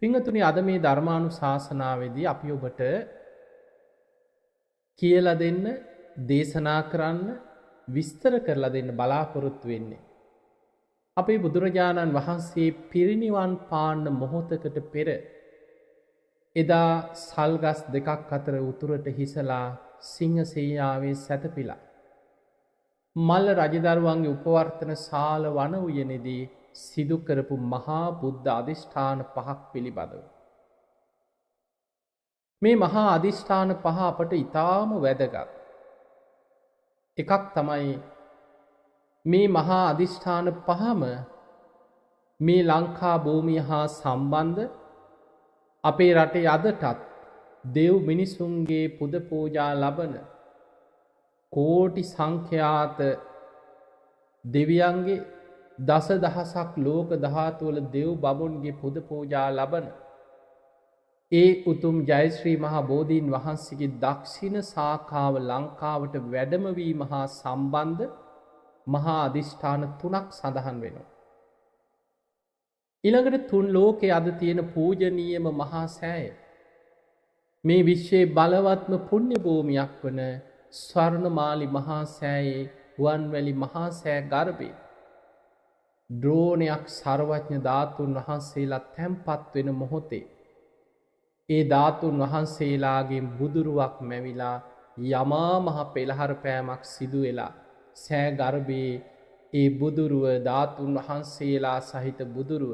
පින්වතුනි, අද මේ ධර්මානුශාසනාවේදී අපි ඔබට කියලා දෙන්න, දේශනා කරන්න, විස්තර කරලා දෙන්න බලාපොරොත්තු වෙන්නේ අපේ බුදුරජාණන් වහන්සේ පිරිනිවන් පාන්න මොහොතකට පෙර එදා සල්ගස් දෙකක් අතර උතුරට හිසලා සිංහ සේයාවේ සැතපිලා මල්ල රජදරුවන්ගේ උපවර්තන ශාල වන උයනේදී සිදු කරපු මහා බුද්ධ අධිෂ්ඨාන පහක් පිළිබඳව. මේ මහා අධිෂ්ඨාන පහ අපට ඉතාම වැදගත්. එකක් තමයි මේ මහා අධිෂ්ඨාන පහම මේ ලංකා භූමිය හා සම්බන්ධ අපේ රටේ අදටත් දෙව් මිනිසුන්ගේ පුද පූජා ලබන කෝටි සංඛ්‍යාත දෙවියන්ගේ දසදහසක් ලෝක ධාතුවල දෙව් බමුන්ගේ පුද පූජා ලබන ඒ උතුම් ජයශ්‍රී මහා බෝධීන් වහන්සේගේ දක්ෂිණ ශාඛාව ලංකාවට වැඩමවීම හා සම්බන්ධ මහා අධිෂ්ඨාන තුනක් සඳහන් වෙනවා. ඊළඟට තුන් ලෝකයේ අද තියෙන පූජනීයම මහා සෑය මේ විශ්වයේ බලවත්ම පුණ්‍ය භූමියක් වන ස්වර්ණමාලි මහා සෑයේ රුවන්වැලි මහා සෑ ගර්භයේ ද්‍රෝණයක් සර්වඥ ධාතුන් වහන්සේලා තැන්පත් වෙන මොහොතේ ඒ ධාතුන් වහන්සේලාගෙන් බුදුරුවක් මැවිලා යමා මහ පෙළහර පෑමක් සිදු වෙලා සෑ ගර්භයේ ඒ බුදුරුව ධාතුන් වහන්සේලා සහිත බුදුරුව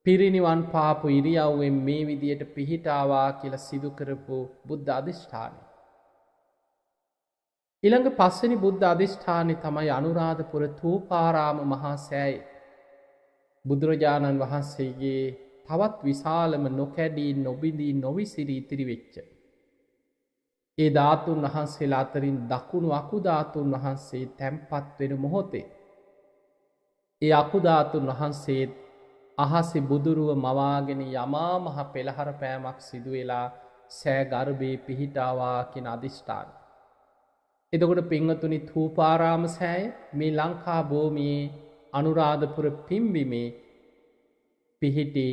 පිරිනිවන් පාපු ඉරියව්වෙන් මේ විදියට පිහිටාවා කියලා සිදු කරපු බුද්ධ අධිෂ්ඨානය. ඊළඟ පස්වෙනි බුද්ධ අධිෂ්ඨානය තමයි අනුරාධපුර තූපාරාම මහා සෑය. බුදුරජාණන් වහන්සේගේ තවත් විශාලම නොකැඩී නොබිඳී නොවිසිරී ඉතිරි වෙච්ච ඒ ධාතුන් වහන්සේලා අතරින් දකුණු අකු ධාතුන් වහන්සේ තැන්පත් වෙන මොහොතේ ඒ අකු ධාතුන් වහන්සේත් අහසේ බුදුරුව මවාගෙන යමා මහ පෙළහර පෑමක් සිදු වෙලා සෑ ගර්භයේ පිහිටාවා කියන අධිෂ්ඨාන. එතකොට පින්වතුනි, තූපාරාම සෑය මේ ලංකා භූමියේ අනුරාධපුර පිම්බිමේ පිහිටි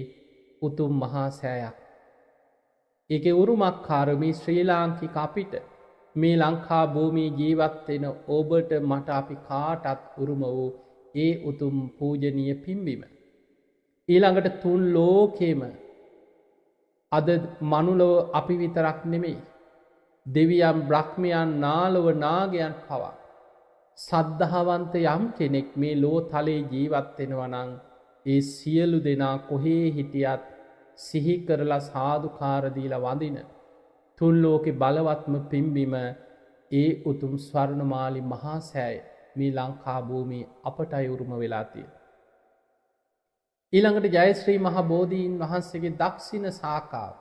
උතුම් මහා සෑයක්. ඒකේ උරුමක්කාර මේ ශ්‍රී ලාංකික අපිට මේ ලංකා භූමියේ ජීවත් වෙන ඔබට මට අපි කාටත් උරුම වූ ඒ උතුම් පූජනීය පිම්බිම. ඊළඟට තුන් ලෝකෙම අද මනුලොව අපි විතරක් නෙමෙයි, දෙවියන් බ්‍රහ්මයන් නාලව නාගයන් පවා සද්ධාවන්ත යම් කෙනෙක් මේ ලෝ තලයේ ජීවත් වෙනවා නම් ඒ සියලු දෙනා කොහේ හිටියත් සිහි කරලා සාදුකාර දීලා වඳින තුන් ලෝකේ බලවත්ම පිම්බිම ඒ උතුම් ස්වර්ණමාලි මහා සෑය මේ ලංකා භූමියේ අපටයි උරුම වෙලා තියෙන්නේ. ඊළඟට ජයශ්‍රී මහ බෝධීන් වහන්සේගේ දක්ෂිණ ශාඛාව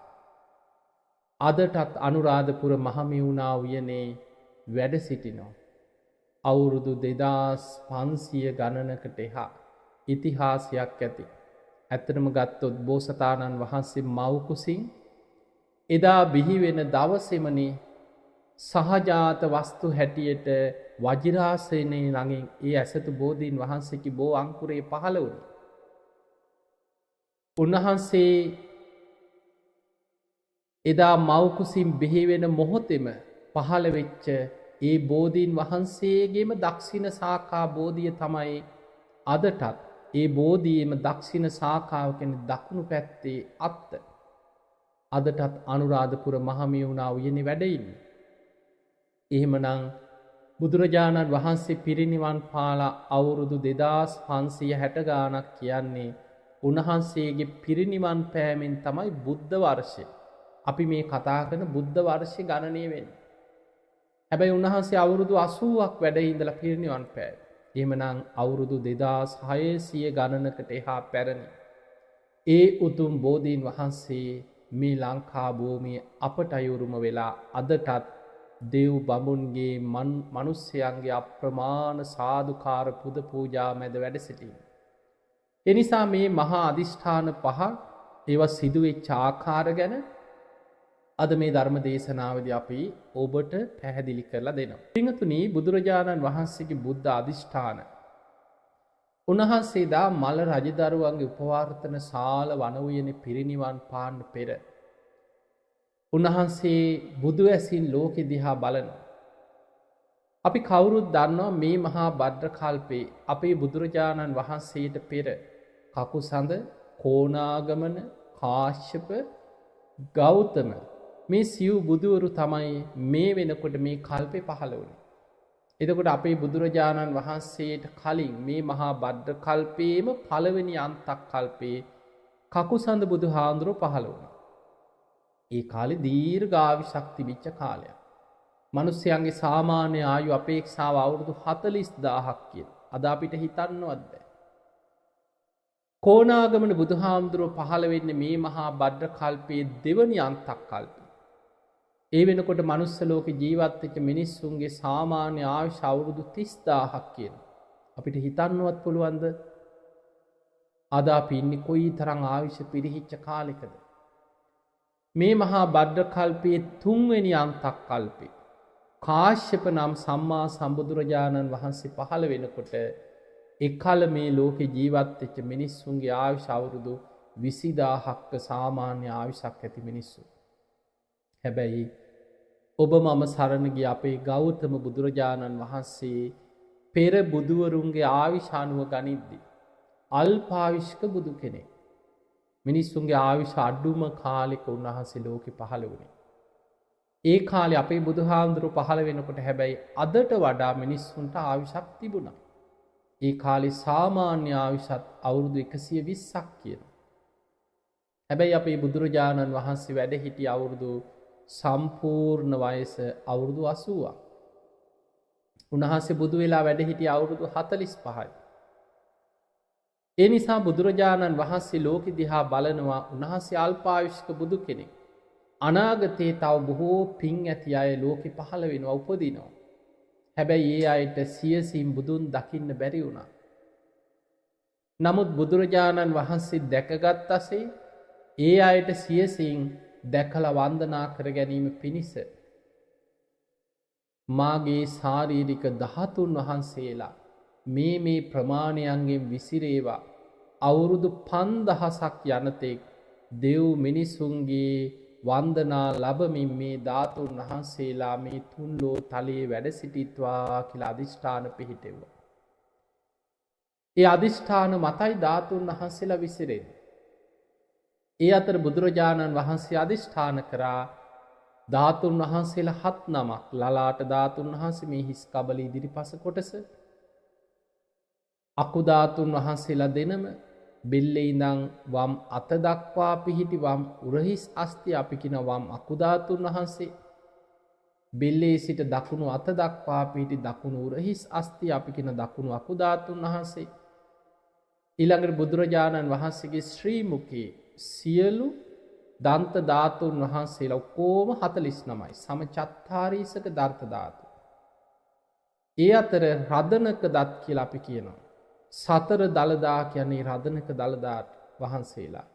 අදටත් අනුරාධපුර මහමෙවුනා උයනේ වැඩ සිටිනවා. අවුරුදු 2500 ගණනකට එහා ඉතිහාසයක් ඇති. ඇත්තටම ගත්තොත් බෝසතාණන් වහන්සේ මව් කුසින් එදා බිහි වෙන දවසෙමනේ සහජාත වස්තු හැටියට වජිරාසනයේ ළඟින් ඒ ඇසතු බෝධීන් වහන්සේගේ බෝ අංකුරේ පහළ වුණේ. උන්වහන්සේ එදා මව් කුසින් බිහි වෙන මොහොතේම පහළ වෙච්ච ඒ බෝධීන් වහන්සේගේම දක්ෂිණ ශාඛා බෝධිය තමයි අදටත් ඒ බෝධියේම දක්ෂිණ ශාඛාව කියන්නේ දකුණු පැත්තේ අත්ත අදටත් අනුරාධපුර මහමෙවුනා උයනේ වැඩ ඉන්නේ. එහෙමනම් බුදුරජාණන් වහන්සේ පිරිනිවන් පාලා අවුරුදු 2560 ගාණක් කියන්නේ උන්වහන්සේගේ පිරිනිවන් පෑමෙන් තමයි බුද්ධ වර්ෂය. අපි මේ කතා කරන බුද්ධ වර්ෂය ගණනය වෙන්නේ. හැබැයි උන්වහන්සේ අවුරුදු 80ක් වැඩ ඉඳලා පිරිනිවන් පෑවේ. එහෙමනම් අවුරුදු 2600 ගණනකට එහා පැරණි ඒ උතුම් බෝධීන් වහන්සේ මේ ලංකා භූමියේ අපට අයුරුම වෙලා අදටත් දෙව් බඹුන්ගේ මනුස්සයන්ගේ අප්‍රමාණ සාදුකාර පුද පූජා මැද වැඩ සිටිනවා. ඒ නිසා මේ මහා අධිෂ්ඨාන පහ ඒවා සිදුවෙච්ච ආකාර ගැන අද මේ ධර්ම දේශනාවේදී අපි ඔබට පැහැදිලි කරලා දෙනවා. පින්තුනි, බුදුරජාණන් වහන්සේගේ බුද්ධ අධිෂ්ඨාන උන්වහන්සේ දා මල රජදරුවන්ගේ උපවාර්තන ශාල වන උයනේ පිරිනිවන් පාන්න පෙර උන්වහන්සේ බුදු ඇසින් ලෝකෙ දිහා බලනවා. අපි කවුරුත් දන්නවා මේ මහා භද්‍ර කල්පේ අපේ බුදුරජාණන් වහන්සේට පෙර කකුසඳ, කෝණාගමන, කාශ්‍යප, ගෞතම මේ සිව් බුදුවරු තමයි මේ වෙනකොට මේ කල්පේ පහළ වුණේ. එතකොට අපේ බුදුරජාණන් වහන්සේට කලින් මේ මහා භද්‍ර කල්පයේම පළවෙනි අන්තක් කල්පේ කකුසඳ බුදුහාඳුරෝ පහළ වුණා. ඒ කාලේ දීර්ඝායුෂක් තිබිච්ච කාලයක්. මිනිස්යන්ගේ සාමාන්‍ය ආයු අපේක්ෂාව අවුරුදු 40,000ක් කියලා. අද අපිට හිතන්නවත් බෑ. කෝණාගමන බුදුහාමුදුරුවෝ පහළ වෙන්නේ මේ මහා භද්‍ර කල්පයේ දෙවනි අන්තක් කල්පේ. ඒ වෙනකොට මනුස්ස ලෝකේ ජීවත් වෙච්ච මිනිස්සුන්ගේ සාමාන්‍ය ආයුෂ අවුරුදු 30,000ක් කියනවා. අපිට හිතන්නවත් පුළුවන්ද? අද අපි ඉන්නේ කොයි තරම් ආයුෂ පිරිහිච්ච කාලෙකද? මේ මහා භද්‍ර කල්පයේ තුන්වෙනි අන්තක් කල්පේ කාශ්‍යප නම් සම්මා සම්බුදුරජාණන් වහන්සේ පහළ වෙනකොට එකල මේ ලෝකේ ජීවත් වෙච්ච මිනිස්සුන්ගේ ආයුෂ අවුරුදු 20,000ක් සාමාන්‍ය ආයුෂක් ඇති මිනිස්සු. හැබැයි ඔබ මම සරණ ගිය අපේ ගෞතම බුදුරජාණන් වහන්සේ පෙර බුදුවරුන්ගේ ආයුෂ අනුව ගනිද්දී අල්පායුෂ්ක බුදු කෙනෙක්. මිනිස්සුන්ගේ ආයුෂ අඩුම කාලෙක උන්වහන්සේ ලෝකේ පහළ වුණේ. ඒ කාලේ අපේ බුදුහාමුදුරුවෝ පහළ වෙනකොට හැබැයි අදට වඩා මිනිස්සුන්ට ආයුෂක් තිබුණා. ඒ කාලේ සාමාන්‍ය ආයුෂත් අවුරුදු 120ක් කියනවා. හැබැයි අපේ බුදුරජාණන් වහන්සේ වැඩ සිටි අවුරුදු සම්පූර්ණ වයස අවුරුදු 80ක්. උන්වහන්සේ බුදු වෙලා වැඩ සිටි අවුරුදු 45යි. ඒ නිසා බුදුරජාණන් වහන්සේ ලෝකෙ දිහා බලනවා උන්වහන්සේ අල්පායුෂ්ක බුදු කෙනෙක්. අනාගතයේ තව බොහෝ පින් ඇති අය ලෝකෙ පහළ වෙනවා, උපදිනවා. හැබැයි ඒ අයට සියසින් බුදුන් දකින්න බැරි වුණා. නමුත් බුදුරජාණන් වහන්සේ දැකගත් අසේ ඒ අයට සියසින් දැකලා වන්දනා කර ගැනීම පිණිස මාගේ ශාරීරික ධාතුන් වහන්සේලා මේ මේ ප්‍රමාණයන්ගෙන් විසිරේවා අවුරුදු 5000ක් යනතෙක් දෙව් මිනිසුන්ගේ වන්දනා ලබමින් මේ ධාතුන් වහන්සේලා මේ තුන් ලෝ තලයේ වැඩ සිටිත්වා කියලා අදිෂ්ඨාන පිහිටෙව්වා. ඒ අදිෂ්ඨාන මතයි ධාතුන් වහන්සේලා විසිරෙන්නේ. ඒ අතර බුදුරජාණන් වහන්සේ අදිෂ්ඨාන කරා ධාතුන් වහන්සේලා 7 නමක්. ලලාට ධාතුන් වහන්සේ මේ හිස් කබල ඉදිරිපස කොටස, අකු ධාතුන් වහන්සේලා දෙනම, බෙල්ලේ ඉඳන් වම් අත දක්වා පිහිටි වම් උරහිස් අස්ථි අපි කියන වම් අකු ධාතුන් වහන්සේ, බෙල්ලේ සිට දකුණු අත දක්වා පිහිටි දකුණු උරහිස් අස්ථි අපි කියන දකුණු අකු ධාතුන් වහන්සේ, ඊළඟට බුදුරජාණන් වහන්සේගේ ශ්‍රී මුඛයේ සියලු දන්ත ධාතුන් වහන්සේලා ඔක්කොම 49යි. සමචත්තාරීසක දන්ත ධාතු. ඒ අතර රදනක දත් කියලා අපි කියනවා. සතර දළදා කියන්නේ රදනක දළදා වහන්සේලා.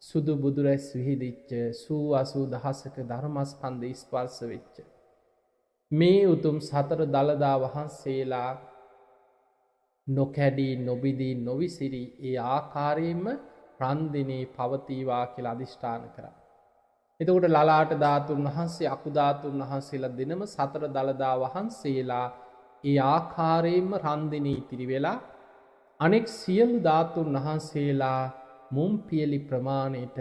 සුදු බුදුරැස් විහිදිච්ච 80,000ක ධර්මස්කන්ධ ස්පර්ශ වෙච්ච මේ උතුම් සතර දළදා වහන්සේලා නොකැඩී නොබිදී නොවිසිරී ඒ ආකාරයෙන්ම රන්දිනේ පවතිවා කියලා අදිෂ්ඨාන කරා. එතකොට ලලාට ධාතුන් වහන්සේ, අකු ධාතුන් වහන්සේලා දෙනම සතර දළදා වහන්සේලා ඒ ආකාරයෙන්ම රන්දිනේ ඉතිරි වෙලා අනෙක් සියලු ධාතුන් වහන්සේලා මුම් පියලි ප්‍රමාණයට,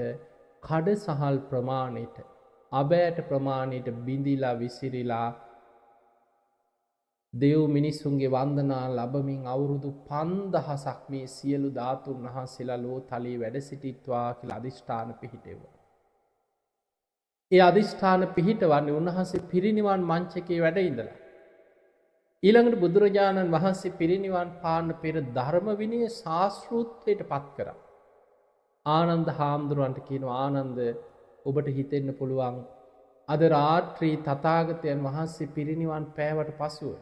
කඩසහල් ප්‍රමාණයට, අබෑට ප්‍රමාණයට බිඳිලා විසිරිලා දෙව් මිනිසුන්ගේ වන්දනා ලබමින් අවුරුදු 5000ක් මේ සියලු ධාතුන් වහන්සේලා ලෝ තලයේ වැඩ සිටිත්වා කියලා අදිෂ්ඨාන පිහිටෙව්වා. ඒ අදිෂ්ඨාන පිහිටවන්නේ උන්වහන්සේ පිරිනිවන් මංචකේ වැඩ ඉඳලා. ඊළඟට බුදුරජාණන් වහන්සේ පිරිනිවන් පාන්න පෙර ධර්ම විනය ශාස්ත්‍රූත්වයට පත් කරා. ආනන්ද හාමුදුරුවන්ට කියනවා, ආනන්ද ඔබට හිතෙන්න පුළුවන් අද රාත්‍රී තථාගතයන් වහන්සේ පිරිනිවන් පෑවට පසුව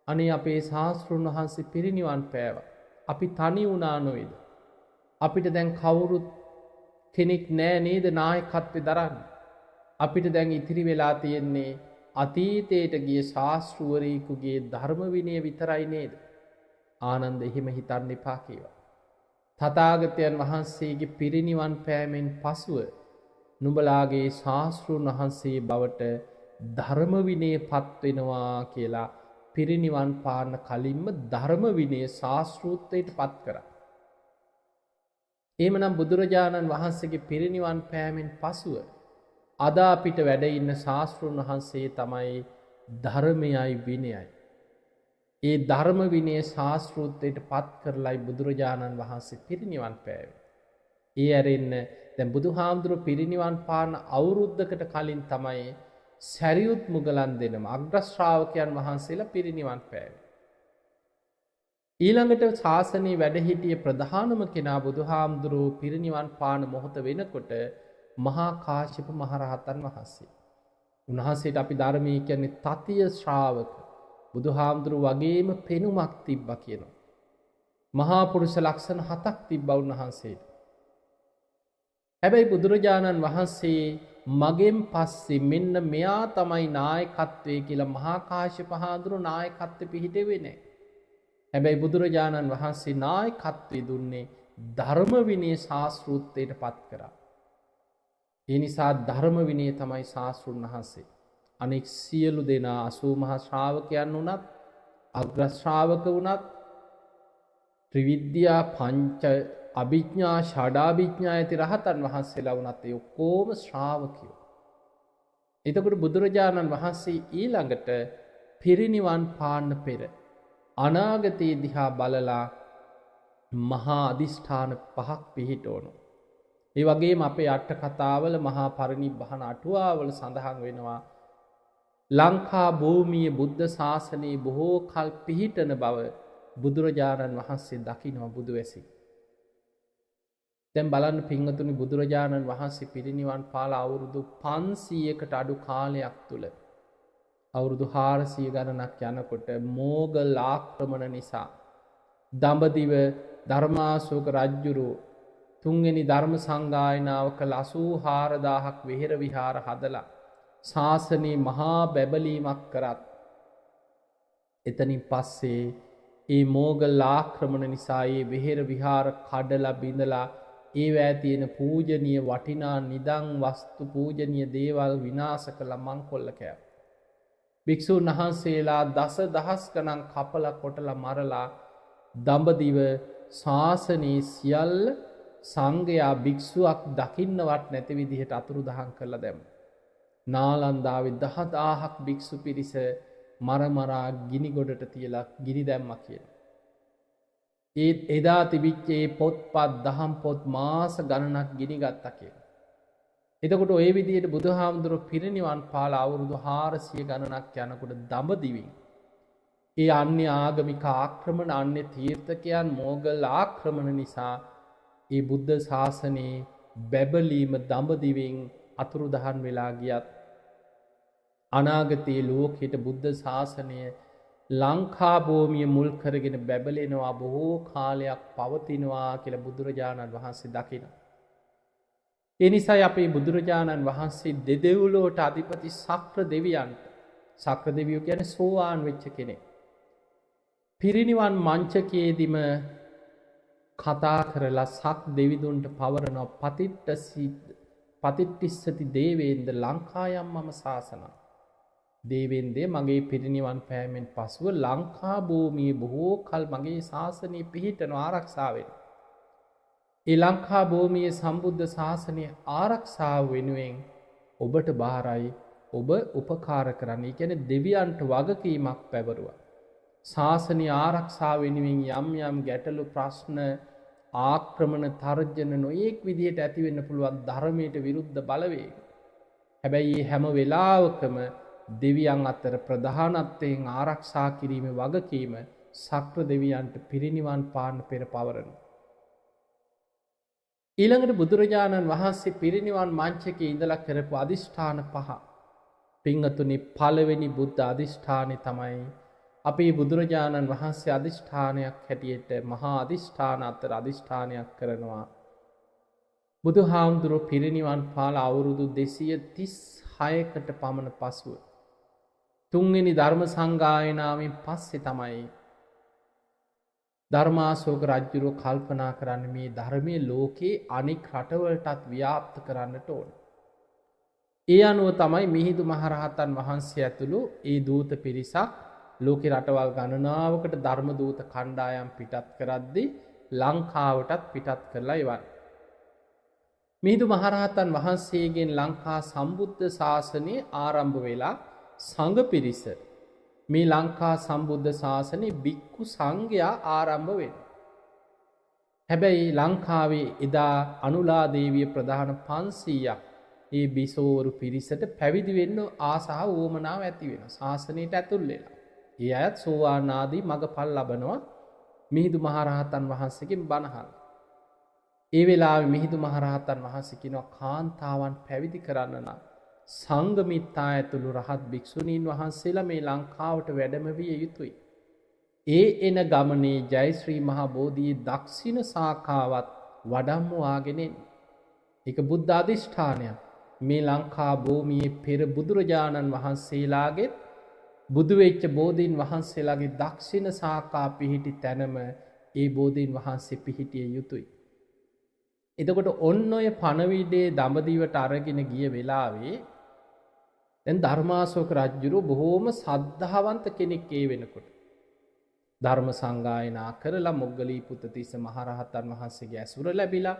අනේ අපේ ශාස්ත්‍රුන් වහන්සේ පිරිනිවන් පෑවා, අපි තනි වුණා නොවේද? අපිට දැන් කවුරුත් කෙනෙක් නෑ නේද නායකත්වෙ දරන්න? අපිට දැන් ඉතිරි වෙලා තියෙන්නේ අතීතයට ගිය ශාස්ත්‍රවරයෙකුගේ ධර්ම විනය විතරයි නේද? ආනන්ද එහෙම හිතන්න එපා කීවා. තථාගතයන් වහන්සේගේ පිරිනිවන් පෑමෙන් පසුව නුඹලාගේ ශාස්ත්‍රූන් වහන්සේ බවට ධර්ම විනය පත් වෙනවා කියලා පිරිනිවන් පාන්න කලින්ම ධර්ම විනය ශාස්ත්‍රූත්වයට පත් කරා. එහෙමනම් බුදුරජාණන් වහන්සේගේ පිරිනිවන් පෑමෙන් පසුව අද අපිට වැඩ ඉන්න ශාස්ත්‍රූන් වහන්සේ තමයි ධර්මයයි විනයයි. ඒ ධර්ම විනය ශාස්ත්‍රූත්වයට පත් කරලයි බුදුරජාණන් වහන්සේ පිරිනිවන් පෑවේ. ඒ ඇරෙන්න දැන් බුදුහාමුදුරුවෝ පිරිනිවන් පාන අවුරුද්දකට කලින් තමයි සැරියුත් මුගලන් දෙනම අග්‍ර ශ්‍රාවකයන් වහන්සේලා පිරිනිවන් පෑවේ. ඊළඟට ශාසනයේ වැඩ සිටිය ප්‍රධානම කෙනා බුදුහාමුදුරුවෝ පිරිනිවන් පාන මොහොත වෙනකොට මහා කාශ්‍යප මහරහතන් වහන්සේ. උන්වහන්සේට අපි ධර්මයේ කියන්නේ තතිය ශ්‍රාවක. බුදුහාමුදුරුවෝ වගේම පෙනුමක් තිබ්බා කියනවා. මහා පුරුෂ ලක්ෂණ 7ක් තිබ්බා උන්වහන්සේට. හැබැයි බුදුරජාණන් වහන්සේ මගෙන් පස්සේ මෙන්න මෙයා තමයි නායකත්වයේ කියලා මහා කාශ්‍යප හාමුදුරුවෝ නායකත්වෙ පිහිටෙවේ නෑ. හැබැයි බුදුරජාණන් වහන්සේ නායකත්වය දුන්නේ ධර්ම විනය ශාස්ත්‍රූත්වයට පත් කරා. ඒ නිසා ධර්ම විනය තමයි ශාස්ත්‍රුන් වහන්සේ. අනෙක් සියලු දෙනා 80 මහා ශ්‍රාවකයන් වුණත්, අග්‍ර ශ්‍රාවක වුණත්, ත්‍රිවිද්‍යා පංච අභිඥා ෂඩාභිඥා ඇති රහතන් වහන්සේලා වුණත් ඒ ඔක්කොම ශ්‍රාවකයෝ. එතකොට බුදුරජාණන් වහන්සේ ඊළඟට පිරිනිවන් පාන්න පෙර අනාගතයේ දිහා බලලා මහා අදිෂ්ඨාන 5ක් පිහිටවනවා. ඒ වගේම අපේ අට කතාවල මහා පරිනිබ්බාන අටුවාවල සඳහන් වෙනවා ලංකා භූමියේ බුද්ධ ශාසනයේ බොහෝ කල් පිහිටන බව බුදුරජාණන් වහන්සේ දකිනවා බුදු වැසින්. දැන් බලන්න පින්වතුනි, බුදුරජාණන් වහන්සේ පිරිනිවන් පාලා අවුරුදු 500කට අඩු කාලයක් තුල අවුරුදු 400 ගණනක් යනකොට මෝගල් ආක්‍රමණ නිසා දඹදිව ධර්මාශෝක රජුරු තුන්වෙනි ධර්ම සංගායනාව කළ 84,000ක් වෙහෙර විහාර හදලා ශාසනයේ මහා බැබලීමක් කරත් එතනින් පස්සේ ඒ මෝගල් ආක්‍රමණ නිසා ඒ වෙහෙර විහාර කඩලා බිඳලා ඒවැ තියෙන පූජනීය වටිනා නිදන් වස්තු පූජනීය දේවල් විනාශ කළා, මංකොල්ල කෑවා. භික්ෂූන් වහන්සේලා දස දහස් ගණන් කපලා කොටලා මරලා දඹදිව ශාසනයේ සියල්ල සංඝයා භික්ෂුවක් දකින්නවත් නැති විදිහට අතුරුදහන් කරලා දැම්මා. නාලන්දාවේ 10,000ක් භික්ෂු පිරිස මරමරා ගිනි ගොඩට තියලා ගිනි දැම්මා කියලා. ඒ එදා තිබිච්ච ඒ පොත්පත් දහම් පොත් මාස ගණනක් ගිනි ගත්තා කියලා. එතකොට ඔය විදිහට බුදුහාමුදුරුවෝ පිරිනිවන් පාලා අවුරුදු 400 ගණනක් යනකොට දඹදිවින් ඒ අන්‍ය ආගමික ආක්‍රමණ, අන්‍ය තීර්ථකයන්, මෝගල් ආක්‍රමණ නිසා ඒ බුද්ධ ශාසනයේ බැබලීම දඹදිවින් අතුරුදහන් වෙලා ගියත් අනාගතයේ ලෝකයට බුද්ධ ශාසනය ලංකා භූමිය මුල් කරගෙන බැබලෙනවා, බොහෝ කාලයක් පවතිනවා කියලා බුදුරජාණන් වහන්සේ දකිනවා. ඒ නිසායි අපේ බුදුරජාණන් වහන්සේ දෙදෙව්ලොවට අධිපති සක්‍ර දෙවියන්ට, සක්‍ර දෙවියෝ කියන්නේ සෝවාන් වෙච්ච කෙනෙක්, පිරිනිවන් මංචකයේදීම කතා කරලා සක් දෙවිදුන්ට පවරනවා පතිට්ඨිස්සති දේවේන්ද ලංකායම් මම ශාසනං. දේවේන්දේ මගේ පිරිනිවන් පෑමෙන් පසුව ලංකා භූමියේ බොහෝ කල් මගේ ශාසනය පිහිටන ආරක්ෂා වෙනවා. ඒ ලංකා භූමියේ සම්බුද්ධ ශාසනය ආරක්ෂාව වෙනුවෙන් ඔබට බාරයි, ඔබ උපකාර කරන්න. ඒ කියන්නේ දෙවියන්ට වගකීමක් පැවරුවා. ශාසනය ආරක්ෂා වෙනුවෙන් යම් යම් ගැටලු ප්‍රශ්න ආක්‍රමණ තර්ජන නොයෙක් විදිහට ඇති වෙන්න පුළුවන් ධර්මයට විරුද්ධ බලවේග. හැබැයි මේ හැම වෙලාවකම දෙවියන් අතර ප්‍රධානත්වයෙන් ආරක්ෂා කිරීමේ වගකීම සක්‍ර දෙවියන්ට පිරිනිවන් පාන්න පෙර පවරනවා. ඊළඟට බුදුරජාණන් වහන්සේ පිරිනිවන් මංචකයේ ඉඳලා කරපු අදිෂ්ඨාන පහ. පින්වතුනි, පළවෙනි බුද්ධ අදිෂ්ඨානෙ තමයි අපේ බුදුරජාණන් වහන්සේ අදිෂ්ඨානයක් හැටියට මහා අදිෂ්ඨාන අතර අදිෂ්ඨානයක් කරනවා. බුදුහාමුදුරුවෝ පිරිනිවන් පාලා අවුරුදු 236කට පමණ පසුව තුන්වෙනි ධර්ම සංගායනාවෙන් පස්සේ තමයි ධර්මාශෝක රජුරෝ කල්පනා කරන්නේ මේ ධර්මයේ ලෝකේ අනෙක් රටවලටත් ව්‍යාප්ත කරන්නට ඕන. ඒ අනුව තමයි මිහිඳු මහරහතන් වහන්සේ ඇතුළු ඒ දූත පිරිසක් ලෝකේ රටවල් ගණනාවකට ධර්ම දූත කණ්ඩායම් පිටත් කරද්දී ලංකාවටත් පිටත් කරලා එවන්නේ. මිහිඳු මහරහතන් වහන්සේගෙන් ලංකා සම්බුද්ධ ශාසනය ආරම්භ වෙලා සංඝ පිරිස මේ ලංකා සම්බුද්ධ ශාසනයේ බික්ඛු සංඝයා ආරම්භ වෙනවා. හැබැයි ලංකාවේ එදා අනුලා දේවිය ප්‍රධාන 500ක් ඒ බිසෝවරු පිරිසට පැවිදි වෙන්න ආසාව උවමනාව ඇති වෙනවා. ශාසනයට ඇතුල් වෙලා. ඒ අයත් සෝවාන් ආදී මගපල් ලබනවා මිහිඳු මහරහතන් වහන්සේගෙන් බණ අහලා. ඒ වෙලාවේ මිහිඳු මහරහතන් වහන්සේ කියනවා කාන්තාවන් පැවිදි කරන්න නම් සංඝමිත්තා ඇතුළු රහත් භික්ෂුණීන් වහන්සේලා මේ ලංකාවට වැඩම විය යුතුයි. ඒ එන ගමනේ ජයශ්‍රී මහා බෝධියේ දක්ෂිණ ශාඛාවත් වඩම්මවාගෙන එන්න. ඒක බුද්ධ අධිෂ්ඨානයක්. මේ ලංකා භූමියේ පෙර බුදුරජාණන් වහන්සේලාගේ බුදු වෙච්ච බෝධීන් වහන්සේලාගේ දක්ෂිණ ශාඛා පිහිටි තැනම ඒ බෝධීන් වහන්සේ පිහිටිය යුතුයි. එතකොට ඔන්න ඔය පණවිඩේ දඹදිවට අරගෙන ගිය වෙලාවේ දැන් ධර්මාශෝක රජුරු බොහෝම සද්ධාවන්ත කෙනෙක් ඒ වෙනකොට. ධර්ම සංගායනා කරලා මොග්ගලී පුත්තිස්ස මහරහතන් වහන්සේගේ ඇසුර ලැබිලා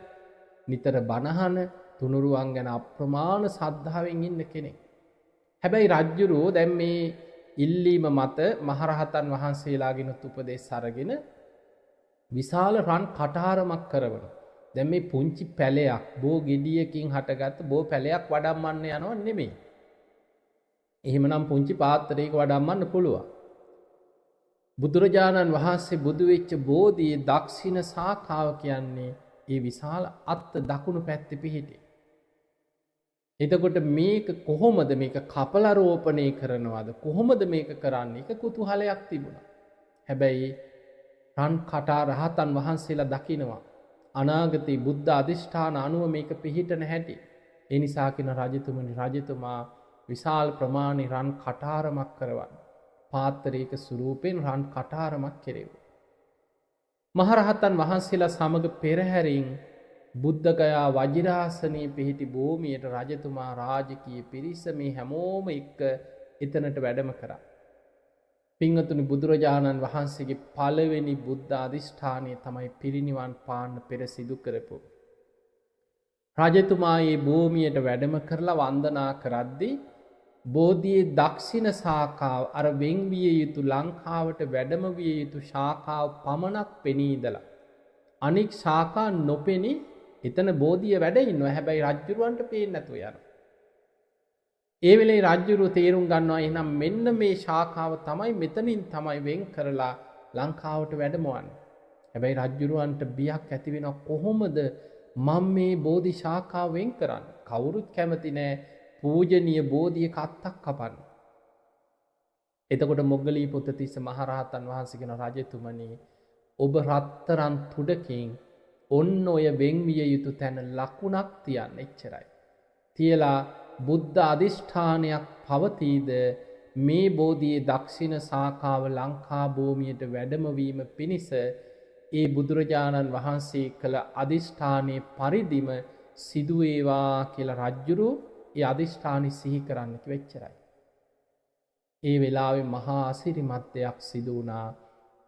නිතර බණහන තුනුරුවන් ගැන අප්‍රමාණ සද්ධාවෙන් ඉන්න කෙනෙක්. හැබැයි රජුරු දැන් මේ ඉල්ලීම මත මහරහතන් වහන්සේලාගෙනුත් උපදෙස් අරගෙන විශාල රන් කටාරමක් කරවනවා. දැන් මේ පුංචි පැලයක් බෝ ගෙඩියකින් හටගත්ත බෝ පැලයක් වඩම්මන්න යනව නෙමෙයි. එහෙමනම් පුංචි පාත්‍රයක වඩම්මන්න පුළුවන්. බුදුරජාණන් වහන්සේ බුදු වෙච්ච බෝධියේ දක්ෂිණ ශාඛාව කියන්නේ ඒ විශාල අත්ත දකුණු පැත්තේ පිහිටි. එතකොට මේක කොහොමද මේක කපලා රෝපණය කරනවද කොහොමද මේක කරන්නේ? ඒක කුතුහලයක් තිබුණා. හැබැයි රන් කටා රහතන් වහන්සේලා දකිනවා අනාගතේ බුද්ධ අධිෂ්ඨාන අනුව මේක පිහිටන හැටි. ඒ නිසා කියන රජතුමනි රජතුමා විශාල ප්‍රමාණි රන් කටාරමක් කරවන්න. පාත්‍රයක ස්වරූපෙන් රන් කටාරමක් කෙරෙව්වා. මහරහතන් වහන්සේලා සමග පෙරහැරින් බුද්ධගයා වජිරාසනයේ පිහිටි භූමියට රජතුමා රාජකීය පිරිස මේ හැමෝම එක්ක එතනට වැඩම කරා. පින්වතුනි, බුදුරජාණන් වහන්සේගේ පළවෙනි බුද්ධ අධිෂ්ඨානය තමයි පිරිනිවන් පාන්න පෙර සිදු කරපු. රජතුමා මේ භූමියට වැඩම කරලා වන්දනා කරද්දී බෝධියේ දක්ෂිණ ශාඛාව අර වෙන් විය යුතු ලංකාවට වැඩම විය යුතු ශාඛාව පමණක් පෙනී ඉඳලා අනික් ශාඛා නොපෙනී එතන බෝධිය වැඩ ඉන්නවා. හැබැයි රජුරවන්ට පේන්නේ නැතුව යනවා. ඒ වෙලේ රජුරුව තේරුම් ගන්නවා එහෙනම් මෙන්න මේ ශාඛාව තමයි මෙතනින් තමයි වෙන් කරලා ලංකාවට වැඩමවන්නේ. හැබැයි රජුරවන්ට බියක් ඇති වෙනවා, කොහොමද මම මේ බෝධි ශාඛාව වෙන් කරන්නේ? කවුරුත් කැමති නෑ පූජනීය බෝධියක අත්තක් කපන්න. එතකොට මොග්ගලී පුත්තිස්ස මහරහතන් වහන්සේ කියන රජතුමනි, ඔබ රත්තරන් තුඩකින් ඔන්න ඔය වෙන් විය යුතු තැන ලකුණක් තියන්න, එච්චරයි. තියලා බුද්ධ අධිෂ්ඨානයක් පවතීද මේ බෝධියේ දක්ෂිණ ශාඛාව ලංකා භූමියට වැඩම වීම පිණිස ඒ බුදුරජාණන් වහන්සේ කළ අධිෂ්ඨානයේ පරිදිම සිදු වේවා කියලා රජුරු ඒ අධිෂ්ඨානي සිහි කරන්න කිව්ව, එච්චරයි. ඒ වෙලාවේ මහා අසිරිමත් දෙයක් සිදු වුණා.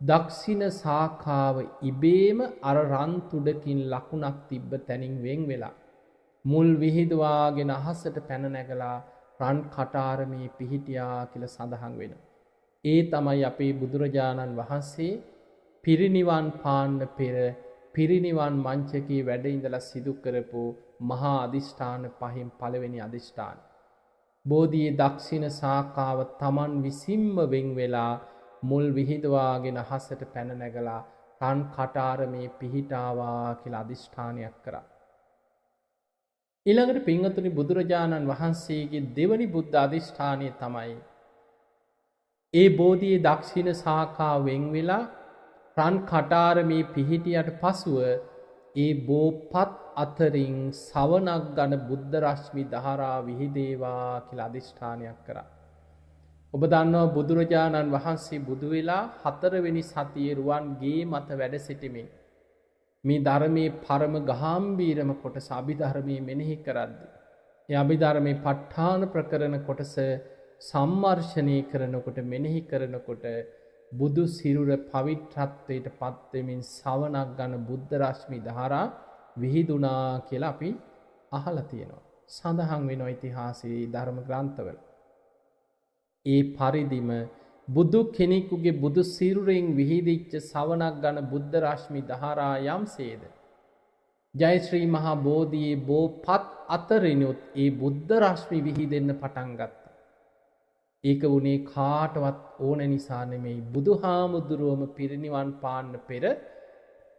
දක්ෂිණ ශාඛාව ඉබේම අර රන් තුඩකින් ලකුණක් තිබ්බ තැනින් වෙන් වෙලා මුල් විහිදුවාගෙන අහසට පැන නැගලා රන් කටාරමේ පිහිටියා කියලා සඳහන් වෙනවා. ඒ තමයි අපේ බුදුරජාණන් වහන්සේ පිරිනිවන් පාන්න පෙර පිරිනිවන් මංචකයේ වැඩ ඉඳලා සිදු කරපු මහා අධිෂ්ඨාන පහෙන් පළවෙනි අධිෂ්ඨාන. බෝධියේ දක්ෂිණ ශාඛාව තමන් විසින්ම වෙන් වෙලා මුල් විහිදුවාගෙන අහසට පැන නැගලා රන් කටාරමේ පිහිටාවා කියලා අධිෂ්ඨානයක් කරා. ඊළඟට පින්වතුනි, බුදුරජාණන් වහන්සේගේ දෙවනි බුද්ධ අධිෂ්ඨානය තමයි ඒ බෝධියේ දක්ෂිණ ශාඛාව වෙන් වෙලා රන් කටාරමේ පිහිටියට පසුව ඒ බෝපත් අතරින් සවනක් ගන බුද්ධ රශ්මි ධාරා විහිදේවා කියලා අධිෂ්ඨානයක් කරා. ඔබ දන්නවා බුදුරජාණන් වහන්සේ බුදු වෙලා හතරවෙනි සතියේ රුවන් ගේ මත වැඩ සිටමින් මේ ධර්මයේ පරම ගාම්භීරම කොටස අභිධර්මයේ මෙනෙහි කරද්දී ඒ අභිධර්මයේ ප ဋ ාණ ප්‍රකරණ කොටස සම්මර්ෂණය කරනකොට මෙනෙහි කරනකොට බුදු සිරුර පවිත්‍රත්වයට පත් වෙමින් සවනක් ගන්න බුද්ධ රශ්මි ධාරා විහිදුනා කියලා අපි අහලා තියෙනවා. සඳහන් වෙනවා ඉතිහාසයේ ධර්ම ග්‍රන්ථවල. ඒ පරිදිම බුදු කෙනෙකුගේ බුදු සිරුරෙන් විහිදිච්ච සවනක් ගන්න බුද්ධ රශ්මි ධාරා යම්සේද ජයශ්‍රී මහා බෝධියේ බෝපත් අතරිනුත් ඒ බුද්ධ රශ්මි විහිදෙන්න පටන් ගත්තා. ඒක වුණේ කාටවත් ඕන නිසා නෙමෙයි. බුදුහාමුදුරුවම පිරිනිවන් පාන්න පෙර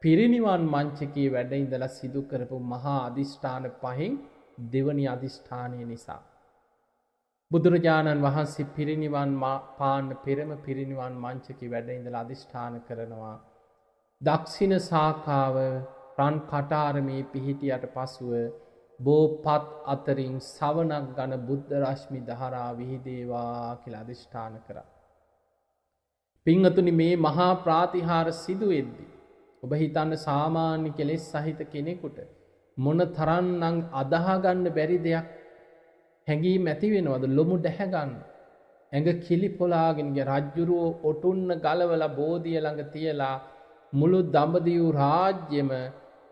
පිරිනිවන් මංචකයේ වැඩ ඉඳලා සිදු කරපු මහා අදිෂ්ඨාන පහෙන් දෙවනි අදිෂ්ඨානය නිසා. බුදුරජාණන් වහන්සේ පිරිනිවන් පාන්න පෙරම පිරිනිවන් මංචකයේ වැඩ ඉඳලා අදිෂ්ඨාන කරනවා. දක්ෂිණ ශාඛාව රන් කටාරමේ පිහිටියට පසුව බෝපත් අතරින් සවනක් ගන බුද්ධ රශ්මි ධාරා විහිදේවා කියලා අදිෂ්ඨාන කරා. පින්වතුනි, මේ මහා ප්‍රාතිහාර සිදු වෙද්දී ඔබ හිතන්න සාමාන්‍ය කෙලෙස් සහිත කෙනෙකුට මොන තරම්නම් අදාහ ගන්න බැරි දෙයක් හැඟීම් ඇති වෙනවද? ලොමු දැහැ ගන්න, ඇඟ කිලි පොලාගෙන ගිය රජ්ජුරුවෝ ඔටුන්න ගලවලා බෝධිය ළඟ තියලා මුළු දඹදිව් රාජ්‍යෙම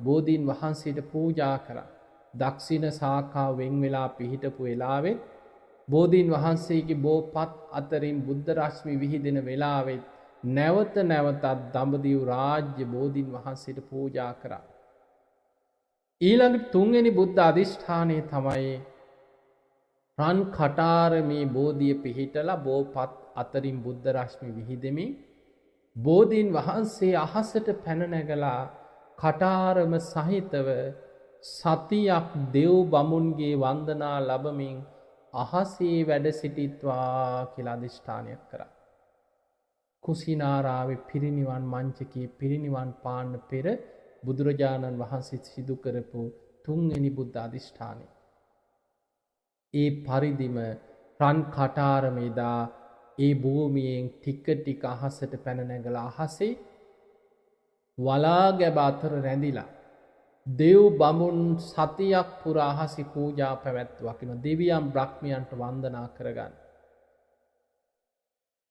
බෝධීන් වහන්සේට පූජා කරා. දක්ෂිණ ශාඛාව වෙන් වෙලා පිහිටපු වෙලාවෙත් බෝධීන් වහන්සේගේ බෝපත් අතරින් බුද්ධ රශ්මි විහිදෙන වෙලාවෙත් නැවත නැවතත් දඹදිව් රාජ්‍ය බෝධීන් වහන්සේට පූජා කරා. ඊළඟට තුන්වෙනි බුද්ධ අධිෂ්ඨානය තමයි රන් කටාරමේ බෝධිය පිහිටලා බෝපත් අතරින් බුද්ධ රශ්මි විහිදෙමින් බෝධීන් වහන්සේ අහසට පැන නැගලා කටාරම සහිතව සතියක් දෙව් බමුන්ගේ වන්දනා ලබමින් අහසේ වැඩ සිටිත්වා කියලා අධිෂ්ඨානයක් කරා. කුසිනාරාවේ පිරිනිවන් මංචකයේ පිරිනිවන් පාන්න පෙර බුදුරජාණන් වහන්සේ සිදු කරපු තුන්වෙනි බුද්ධ අධිෂ්ඨානය. ඒ පරිදිම රන් කටාරම එදා ඒ භූමියෙන් ටික ටික අහසට පැන නැගලා අහසේ වලා ගැබ අතර රැඳිලා දෙව් බමුන් සතියක් පුරා අහසේ පූජා පැවැත්වුවා කියනවා. දෙවියන් බ්‍රහ්මයන්ට වන්දනා කරගන්න.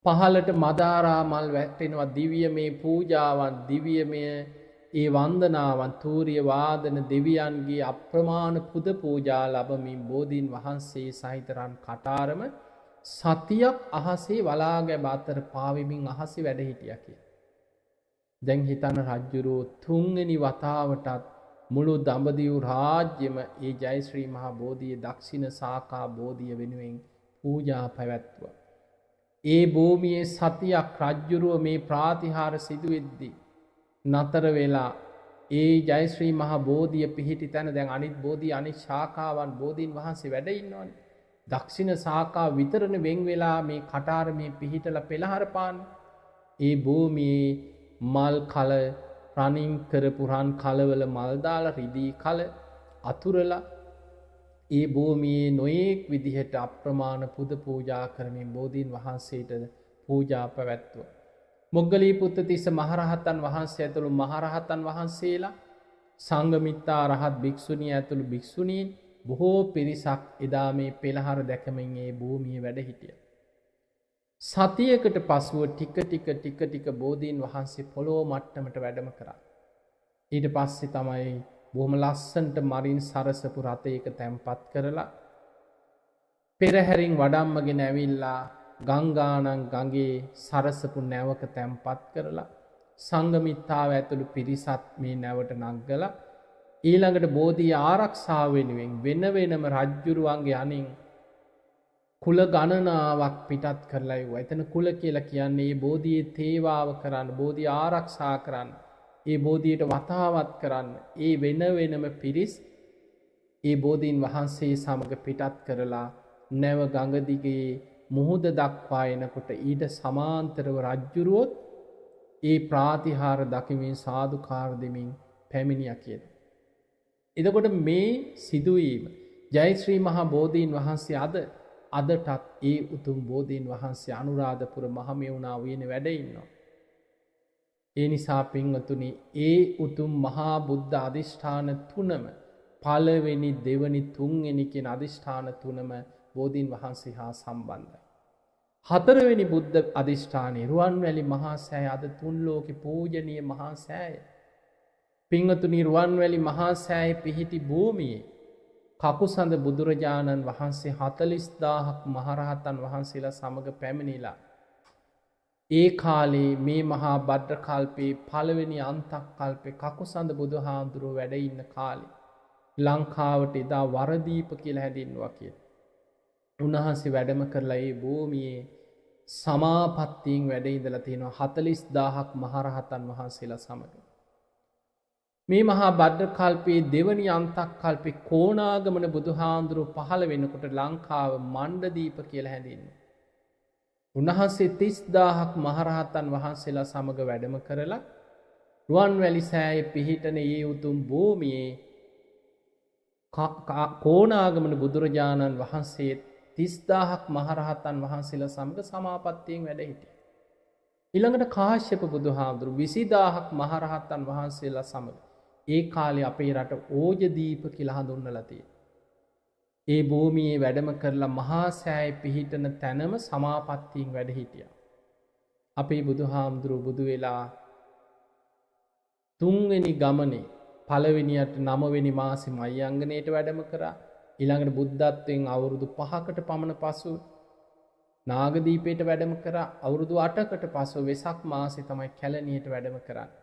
පහළට මදාරා මල් වැටෙනවා. දිව්‍යමය පූජාවන්, දිව්‍යමය ඒ වන්දනාවන්, තූර්ය වාදන දෙවියන්ගේ අප්‍රමාණ පුද පූජා ලබමින් බෝධීන් වහන්සේ සහිත රන් කටාරම සතියක් අහසේ වලා ගැබ අතර පාවෙමින් අහසේ වැඩ හිටියා කියලා. දැන් හිතන්න රජ්ජුරුවෝ තුන්වෙනි වතාවටත් මුළු දඹදිව් රාජ්‍යෙම ඒ ජයශ්‍රී මහා බෝධිය දක්ෂිණ ශාඛා බෝධිය වෙනුවෙන් පූජා පැවැත්වුවා. ඒ භූමියේ සතියක් රජ්ජුරුව මේ ප්‍රාතිහාර සිදුවෙද්දී නතර වෙලා ඒ ජයශ්‍රී මහා බෝධිය පිහිටි තැන, දැන් අනිත් බෝධිය අනිත් ශාඛාවන් බෝධීන් වහන්සේ වැඩ ඉන්නවනේ. දක්ෂිණ ශාඛා විතරනේ වෙන් වෙලා මේ කටාරමේ පිහිටලා පෙළහර පාන්නේ. ඒ භූමියේ මල් කල රණින් කරපු රන් කලවල මල් දාලා රිදී කල අතුරලා ඒ භූමියේ නොයෙක් විදිහට අප්‍රමාණ පුද පූජා කරමින් බෝධීන් වහන්සේට පූජා පැවැත්වුවා. මොග්ගලී පුත්ත තිස්ස මහරහතන් වහන්සේ ඇතුළු මහරහතන් වහන්සේලා, සංඝමිත්තා රහත් භික්ෂුණිය ඇතුළු භික්ෂුණීන් බොහෝ පිරිසක් එදා මේ පෙළහර දැකමින් ඒ භූමියේ වැඩ හිටියා. සතියකට පසුව ටික ටික ටික ටික බෝධීන් වහන්සේ පොළොව මට්ටමට වැඩම කරා. ඊට පස්සේ තමයි බොහොම ලස්සනට මරින් සරසපු රථයක තැන්පත් කරලා පෙරහැරින් වඩම්මගෙන ඇවිල්ලා ගංගානම් ගඟේ සරසපු නැවක තැන්පත් කරලා සංඝමිත්තාව ඇතුළු පිරිසත් මේ නැවට නග්ගලා ඊළඟට බෝධිය ආරක්ෂාව වෙනුවෙන් වෙන වෙනම රජ්ජුරුවන්ගේ අනින් කුල ගණනාවක් පිටත් කරලා ඉවුවා. එතන කුල කියලා කියන්නේ මේ බෝධියේ තේවාව කරන්න, බෝධිය ආරක්ෂා කරන්න, ඒ බෝධියට වතාවත් කරන්න, ඒ වෙන වෙනම පිරිස් ඒ බෝධීන් වහන්සේ සමග පිටත් කරලා නැව ගඟ දිගේ මුහුද දක්වා එනකොට ඊට සමාන්තරව රජ්ජුරුවොත් ඒ ප්‍රාතිහාර දකිමින් සාදුකාර දෙමින් පැමිණියා කියලා. එතකොට මේ සිදුවීම ජයශ්‍රී මහා බෝධීන් වහන්සේ අද අදටත් ඒ උතුම් බෝධීන් වහන්සේ අනුරාධපුර මහමෙවුනා උයනේ වැඩ ඉන්නවා. ඒ නිසා පින්වතුනි, ඒ උතුම් මහා බුද්ධ අධිෂ්ඨාන තුනම, පළවෙනි, දෙවනි, තුන්වෙනි කියන අධිෂ්ඨාන තුනම බෝධීන් වහන්සේ හා සම්බන්ධයි. හතරවෙනි බුද්ධ අධිෂ්ඨානය රුවන්වැලි මහා සෑය, අද තුන් ලෝකේ පූජනීය මහා සෑය. පින්වතුනි, රුවන්වැලි මහා සෑය පිහිටි භූමියේ කකුසඳ බුදුරජාණන් වහන්සේ 40,000ක් මහරහතන් වහන්සේලා සමග පැමිණිලා ඒ කාලේ මේ මහා භද්‍ර කල්පේ පළවෙනි අන්තක් කල්පේ කකුසඳ බුදුහාමුදුරුවෝ වැඩ ඉන්න කාලේ ලංකාවට එදා වරදීප කියලා හැඳින්නුවා කියලා. උන්වහන්සේ වැඩම කරලා ඒ භූමියේ සමාපත්තියෙන් වැඩ ඉඳලා තියෙනවා 40,000ක් මහරහතන් වහන්සේලා සමග. මේ මහා භද්‍ර කල්පයේ දෙවනි අන්තක් කල්පේ කෝණාගමන බුදුහාමුදුරුවෝ පහළ වෙනකොට ලංකාව මණ්ඩදීප කියලා හැඳින්නුවා. උන්වහන්සේ 30,000ක් මහරහතන් වහන්සේලා සමග වැඩම කරලා රුවන්වැලි සෑයේ පිහිටන ඒ උතුම් භූමියේ කෝණාගමන බුදුරජාණන් වහන්සේ 30,000ක් මහරහතන් වහන්සේලා සමග සමාපත්තියෙන් වැඩ හිටියා. ඊළඟට කාශ්‍යප බුදුහාමුදුරු 20,000ක් මහරහතන් වහන්සේලා සමග ඒ කාලේ අපේ රට ඕජදීප කියලා හඳුන්වලා තියෙනවා. ඒ භූමියේ වැඩම කරලා මහා සෑය පිහිටන තැනම සමාපත්තියෙන් වැඩ හිටියා. අපේ බුදුහාමුදුරුවෝ බුදු වෙලා තුන්වෙනි ගමනේ පළවෙනියට නවවෙනි මාසේ මයංගනයට වැඩම කරා. ඊළඟට බුද්ධත්වයෙන් අවුරුදු 5කට පමණ පසු නාගදීපයට වැඩම කරා. අවුරුදු 8කට පසු වෙසක් මාසේ තමයි කැලණියට වැඩම කරන්නේ.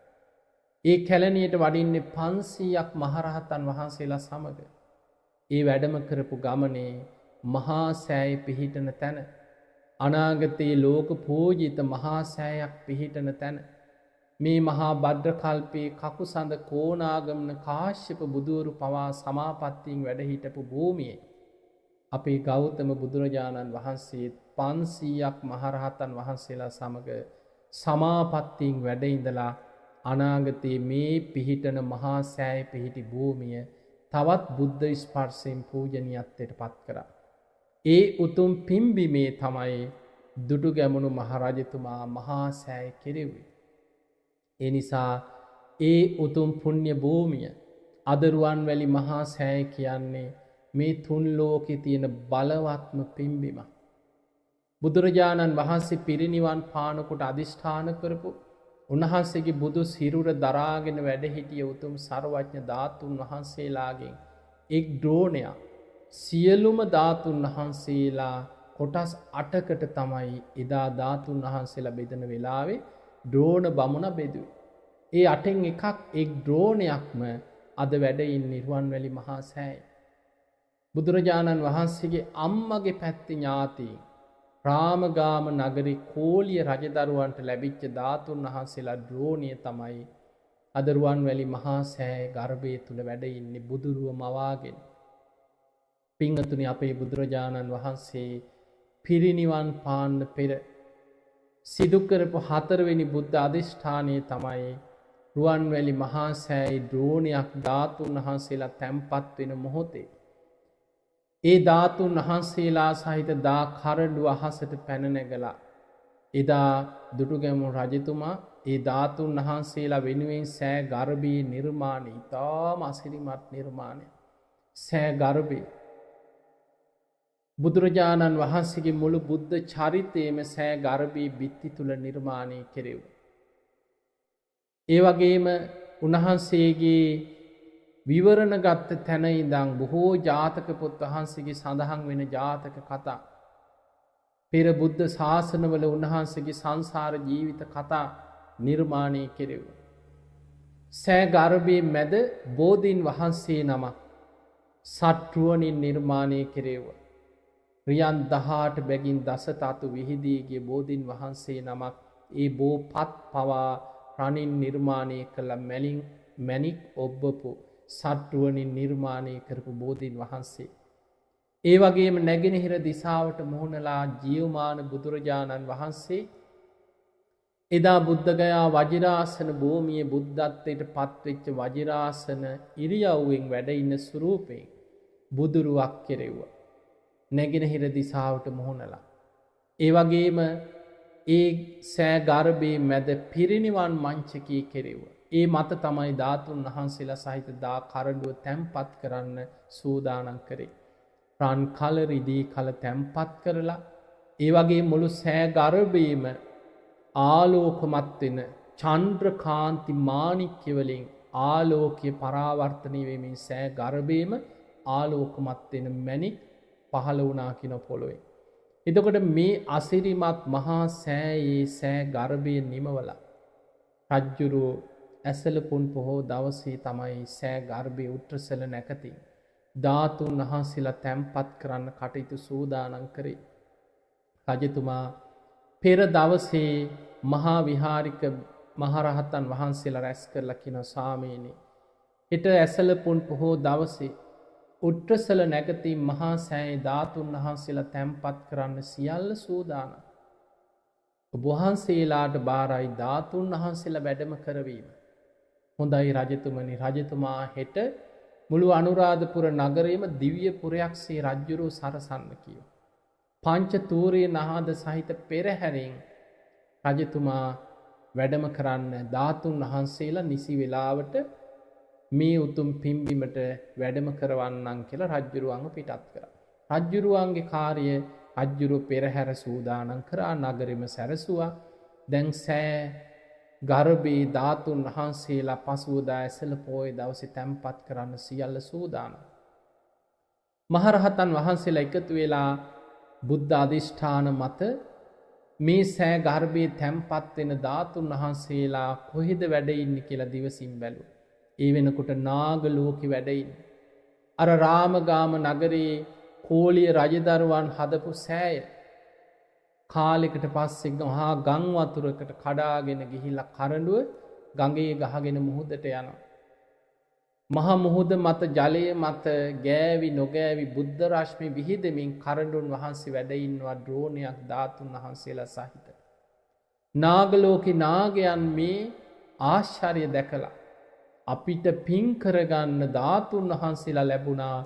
ඒ කැලණියට වඩින්නේ 500ක් මහරහතන් වහන්සේලා සමග. ඒ වැඩම කරපු ගමනේ මහා සෑය පිහිටන තැන, අනාගතයේ ලෝක පූජිත මහා සෑයක් පිහිටන තැන, මේ මහා භද්‍ර කල්පයේ කකුසඳ කෝණාගමන කාශ්‍යප බුදුවරු පවා සමාපත්තියෙන් වැඩ හිටපු භූමියේ අපේ ගෞතම බුදුරජාණන් වහන්සේ 500ක් මහරහතන් වහන්සේලා සමග සමාපත්තියෙන් වැඩ ඉඳලා අනාගතයේ මේ පිහිටන මහා සෑය පිහිටි භූමිය තවත් බුද්ධ ස්පර්ශයෙන් පූජනීයත්වයට පත් කරා. ඒ උතුම් පින්බිමේ තමයි දුටුගැමුණු මහරජතුමා මහා සෑය කෙරෙව්වේ. ඒ නිසා ඒ උතුම් පුණ්‍ය භූමිය අද රුවන්වැලි මහා සෑය කියන්නේ මේ තුන් ලෝකේ තියෙන බලවත්ම පින්බිමක්. බුදුරජාණන් වහන්සේ පිරිනිවන් පානකොට අදිෂ්ඨාන කරපු උන්වහන්සේගේ බුදු සිරුර දරාගෙන වැඩ හිටිය උතුම් සර්වඥ ධාතුන් වහන්සේලාගෙන් එක් ද්‍රෝණයක් සියලුම ධාතුන් වහන්සේලා කොටස් 8කට තමයි එදා ධාතුන් වහන්සේලා බෙදෙන වෙලාවේ ද්‍රෝණ බමුණ බෙදුවේ. ඒ 8න් එකක් එක් ද්‍රෝණයක්ම අද වැඩ ඉන්නේ රුවන්වැලි මහා සෑයේ. බුදුරජාණන් වහන්සේගේ අම්මගේ පැත්තේ ඥාතීන් රාමගාම නගරේ කෝලිය රජදරුවන්ට ලැබිච්ච ධාතුන් වහන්සේලා ද්‍රෝණිය තමයි අද රුවන්වැලි මහා සෑය ගර්භය තුල වැඩ ඉන්නේ බුදුරුව මවාගෙන. පින්වතුනි, අපේ බුදුරජාණන් වහන්සේ පිරිනිවන් පාන්න පෙර සිදු කරපු හතරවෙනි බුද්ධ අධිෂ්ඨානය තමයි රුවන්වැලි මහා සෑයේ ද්‍රෝණයක් ධාතුන් වහන්සේලා තැන්පත් වෙන මොහොතේ ඒ ධාතුන් වහන්සේලා සහිත දා කරඬු අහසට පැන නැගලා එදා දුටුගැමුණු රජතුමා ඒ ධාතුන් වහන්සේලා වෙනුවෙන් සෑ ගර්භයේ නිර්මාණය ඉතාම අසිරිමත් නිර්මාණයක්. සෑ ගර්භයේ බුදුරජාණන් වහන්සේගේ මුළු බුද්ධ චරිතයේම සෑ ගර්භයේ බිත්ති තුල නිර්මාණය කෙරෙව්වා. ඒ වගේම උන්වහන්සේගේ විවරණ ගත්ත තැන ඉඳන් බොහෝ ජාතක පොත් වහන්සේගේ සඳහන් වෙන ජාතක කතා, පෙර බුද්ධ ශාසනවල උන්වහන්සේගේ සංසාර ජීවිත කතා නිර්මාණය කෙරෙව්වා. සෑ ගර්භයේ මැද බෝධීන් වහන්සේ නමක් සට්ටුවනින් නිර්මාණය කෙරෙව්වා. රියන් 18 බැගින් දස තතු විහිදී ගිය බෝධීන් වහන්සේ නමක් ඒ බෝපත් පවා රණින් නිර්මාණය කළ මැලින් මැණික් ඔබ්බපු සට්ටුවනින් නිර්මාණය කරපු බෝධීන් වහන්සේ. ඒ වගේම නැගෙනහිර දිසාවට මුහුණලා ජීවමාන බුදුරජාණන් වහන්සේ එදා බුද්ධගයා වජිරාසන භූමියේ බුද්ධත්වයට පත්වෙච්ච වජිරාසන ඉරියව්වෙන් වැඩ ඉන්න ස්වරූපයෙන් බුදුරුවක් කෙරෙව්වා. නැගෙනහිර දිශාවට මුහුණලා. ඒ වගේම ඒ සෑ ගර්භයේ මැද පිරිනිවන් මංචකයේ කෙරෙව්වා. ඒ මත තමයි ධාතුන් වහන්සේලා සහිත දා කරඬුව තැන්පත් කරන්න සූදානම් කරේ. රන් කල රිදී කල තැන්පත් කරලා ඒ වගේ මුළු සෑ ගර්භයේම ආලෝකමත් වෙන චන්ද්‍රකාන්ති මාණික්‍ය වලින් ආලෝකය පරාවර්තනය වෙමින් සෑ ගර්භයේම ආලෝකමත් වෙන මැණික් පහළ වුණා කියන පොළොවේ. එතකොට මේ අසිරිමත් මහා සෑයේ සෑ ගර්භය නිමවලා රජ්ජුරුවෝ ඇසළ පුන් පොහෝ දවසේ තමයි සෑ ගර්භයේ උට්ටසල නැකතින් ධාතුන් වහන්සේලා තැන්පත් කරන්න කටයුතු සූදානම් කරේ. රජතුමා පෙර දවසේ මහා විහාරික මහරහතන් වහන්සේලා රැස් කරලා කියනවා, ස්වාමීනි, හෙට ඇසළ පුන් පොහෝ දවසේ උට්ටසල නැකතින් මහා සෑයේ ධාතුන් වහන්සේලා තැන්පත් කරන්න සියල්ල සූදානම්. ඔබ වහන්සේලාට බාරයි ධාතුන් වහන්සේලා වැඩම කරවීම. හොඳයි රජතුමනි. රජතුමා හෙට මුළු අනුරාධපුර නගරයේම දිව්‍ය පුරයක්සේ රජ්ජුරුව සරසන්න කියෝ. පංච තූර්ය නහද සහිත පෙරහැරෙන් රජතුමා වැඩම කරන්න ධාතුන් වහන්සේලා නිසි වෙලාවට මේ උතුම් පින්බිමට වැඩම කරවන්නම් කියලා රජ්ජුරුවන්ව පිටත් කරා. රජ්ජුරුවන්ගේ කාර්යය රජ්ජුරුව පෙරහැර සූදානම් කරා, නගරෙම සැරසුවා. දැන් සෑ ගර්භයේ ධාතුන් වහන්සේලා පසුවදා ඇසළ පෝය දවසේ තැන්පත් කරන්න සියල්ල සූදානම්. මහරහතන් වහන්සේලා එකතු වෙලා බුද්ධ අධිෂ්ඨාන මත මේ සෑ ගර්භයේ තැන්පත් වෙන ධාතුන් වහන්සේලා කොහෙද වැඩ ඉන්නේ කියලා දිවසින් බැලුවා. ඒ වෙනකොට නාග ලෝකෙ වැඩ ඉන්නේ. අර රාමගාම නගරේ කෝලිය රජදරුවන් හදපු සෑය කාලෙකට පස්සේ මහා ගම් වතුරකට කඩාගෙන ගිහිල්ලා කරඬුව ගඟේ ගහගෙන මුහුදට යනවා. මහා මුහුද මත ජලය මත ගෑවි නොගෑවි බුද්ධ රශ්මි විහිදෙමින් කරඬුන් වහන්සේ වැඩ ඉන්නවා ද්‍රෝණයක් ධාතුන් වහන්සේලා සහිත. නාග ලෝකේ නාගයන් මේ ආශ්චර්ය දැකලා අපිට පින් කරගන්න ධාතුන් වහන්සේලා ලැබුණා.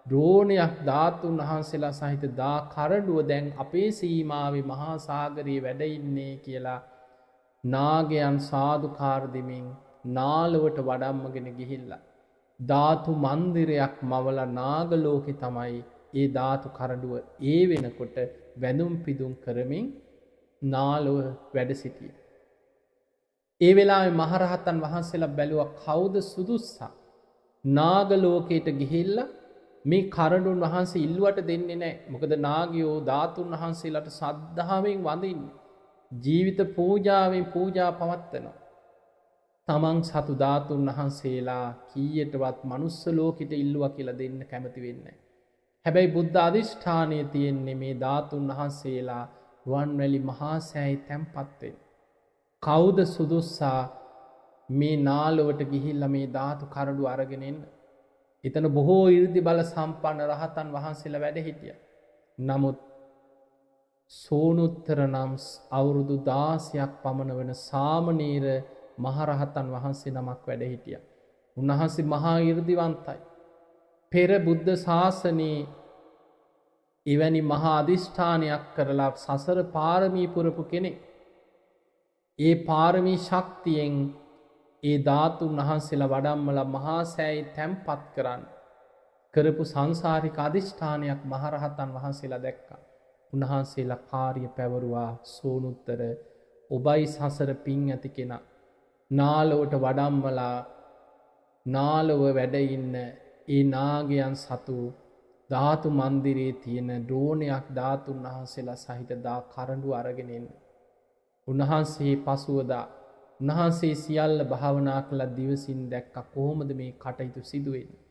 ද්‍රෝණයක් ධාතුන් වහන්සේලා සහිත දා කරඬුව දැන් අපේ සීමාවේ මහා සාගරයේ වැඩ ඉන්නේ කියලා නාගයන් සාදුකාර දෙමින් නාලවට වඩම්මගෙන ගිහිල්ලා ධාතු මන්දිරයක් මවලා නාග ලෝකේ තමයි ඒ ධාතු කරඬුව ඒ වෙනකොට වැඳුම් පිදුම් කරමින් නාලව වැඩ සිටියේ. ඒ වෙලාවේ මහරහතන් වහන්සේලා බැලුවා කවුද සුදුස්සා නාග ලෝකයට ගිහිල්ලා මේ කරඬුන් වහන්සේ ඉල්ලුවට දෙන්නේ නැහැ. මොකද නාගයෝ ධාතුන් වහන්සේලාට සද්ධාවෙන් වඳින්නේ. ජීවිත පූජාවෙන් පූජා පවත්වනවා. තමන් සතු ධාතුන් වහන්සේලා කීයටවත් මනුස්ස ලෝකෙට ඉල්ලුවා කියලා දෙන්න කැමති වෙන්නේ නැහැ. හැබැයි බුද්ධ අධිෂ්ඨානය තියෙන්නේ මේ ධාතුන් වහන්සේලා රුවන්වැලි මහා සෑයේ තැන්පත් වෙන්න. කවුද සුදුස්සා මේ නාලවට ගිහිල්ලා මේ ධාතු කරඬු අරගෙන එන්න? එතන බොහෝ 이르දි බල සම්පන්න රහතන් වහන්සේලා වැඩ හිටියා. නමුත් සෝනුත්තර නම් අවුරුදු 16ක් පමණ වන සාමණේර මහරහතන් වහන්සේ නමක් වැඩ හිටියා. උන්වහන්සේ මහා 이르දිවන්තයි. පෙර බුද්ධ ශාසනයේ එවැනි මහා අධිෂ්ඨානයක් කරලා සසර පාරමී පුරපු කෙනෙක්. ඒ පාරමී ශක්තියෙන් ඒ ධාතුන් වහන්සේලා වඩම්මලා මහා සෑයේ තැන්පත් කරන්න කරපු සංසාරික අධිෂ්ඨානයක් මහරහතන් වහන්සේලා දැක්කා. උන්වහන්සේලා කාර්ය පැවරුවා, සෝනුත්තර ඔබයි සසර පින් ඇති කෙනා. නාලවට වඩම්මලා නාලව වැඩ ඉන්න ඒ නාගයන් සතු ධාතු මන්දිරයේ තියෙන ද්‍රෝණයක් ධාතුන් වහන්සේලා සහිත දා කරඬු අරගෙන එන්න. උන්වහන්සේ පසුවදා උන්වහන්සේ සියල්ල භාවනා කළ දිවසින් දැක්ක කොහොමද මේ කටයුතු සිදු වෙන්නේ.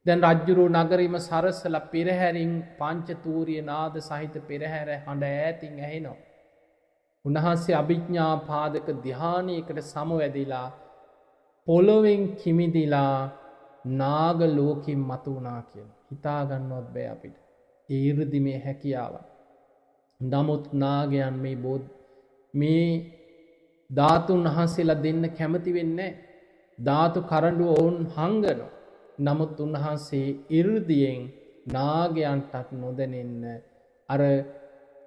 දැන් රජ්ජුරුව නගරෙම සරසලා පෙරහැරින් පංචතූරිය නාද සහිත පෙරහැර හඬ ඈතින් ඇහෙනවා. උන්වහන්සේ අභිඥා පාදක ධ්‍යානයකට සමවැදිලා පොළොවෙන් කිමිදිලා නාග ලෝකෙන් මතු වුණා කියන හිතා ගන්නවත් බෑ අපිට. ඒ 이르දිමේ හැකියාව. නමුත් නාගයන් මේ ධාතුන් වහන්සේලා දෙන්න කැමති වෙන්නේ නැහැ. ධාතු කරඬුව ඔවුන් හංගනවා. නමුත් උන්වහන්සේ 이르දියෙන් නාගයන්ටත් නොදැනෙන්න අර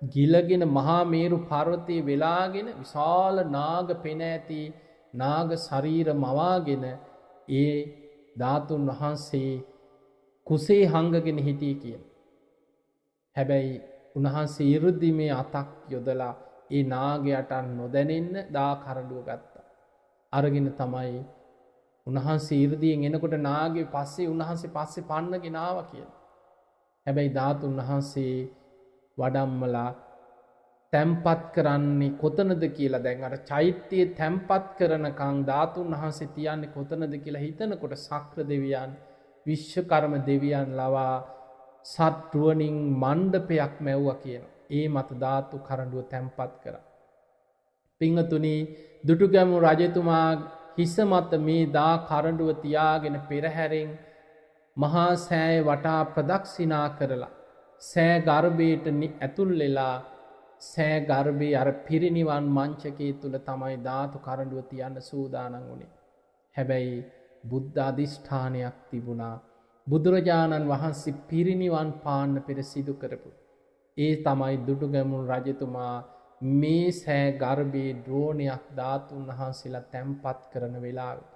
ගිලගෙන මහා මේරු පර්වතයේ වෙලාගෙන විශාල නාග පෙන ඇති නාග ශරීර මවාගෙන ඒ ධාතුන් වහන්සේ කුසේ හංගගෙන හිටියේ කියලා. හැබැයි උන්වහන්සේ 이르දිමේ අතක් යොදලා ඒ නාගයාට නොදැනෙන්න දා කරඬුව ගත්තා. අරගෙන තමයි උන්වහන්සේ 이르දියෙන් එනකොට නාගේ පස්සේ උන්වහන්සේ පස්සේ පන්නගෙන ආවා කියලා. හැබැයි ධාතුන් වහන්සේ වඩම්මලා තැම්පත් කරන්නේ කොතනද කියලා දැන් අර චෛත්‍යයේ තැම්පත් කරනකන් ධාතුන් වහන්සේ තියන්නේ කොතනද කියලා හිතනකොට සක්‍ර දෙවියන් විශ්වකර්ම දෙවියන් ලවා සත්රුවණින් මණ්ඩපයක් මැව්වා කියනවා. ඒ මත ධාතු කරඬුව තැම්පත් කරා. පින්වතුනි, දුටුගැමුණු රජතුමා හිස මත මේ දා කරඬුව තියාගෙන පෙරහැරෙන් මහා සෑය වටා ප්‍රදක්ෂිනා කරලා සෑ ගර්භයට ඇතුල් වෙලා සෑ ගර්භයේ අර පිරිනිවන් මංචකයේ තුල තමයි ධාතු කරඬුව තියන්න සූදානම් වුණේ. හැබැයි බුද්ධ අධිෂ්ඨානයක් තිබුණා. බුදුරජාණන් වහන්සේ පිරිනිවන් පාන්න පෙර සිදු කරපු ඒ තමයි දුටුගැමුණු රජතුමා මේ සෑ ගර්භයේ ද්‍රෝණයක් ධාතුන් වහන්සේලා තැන්පත් කරන වෙලාවේ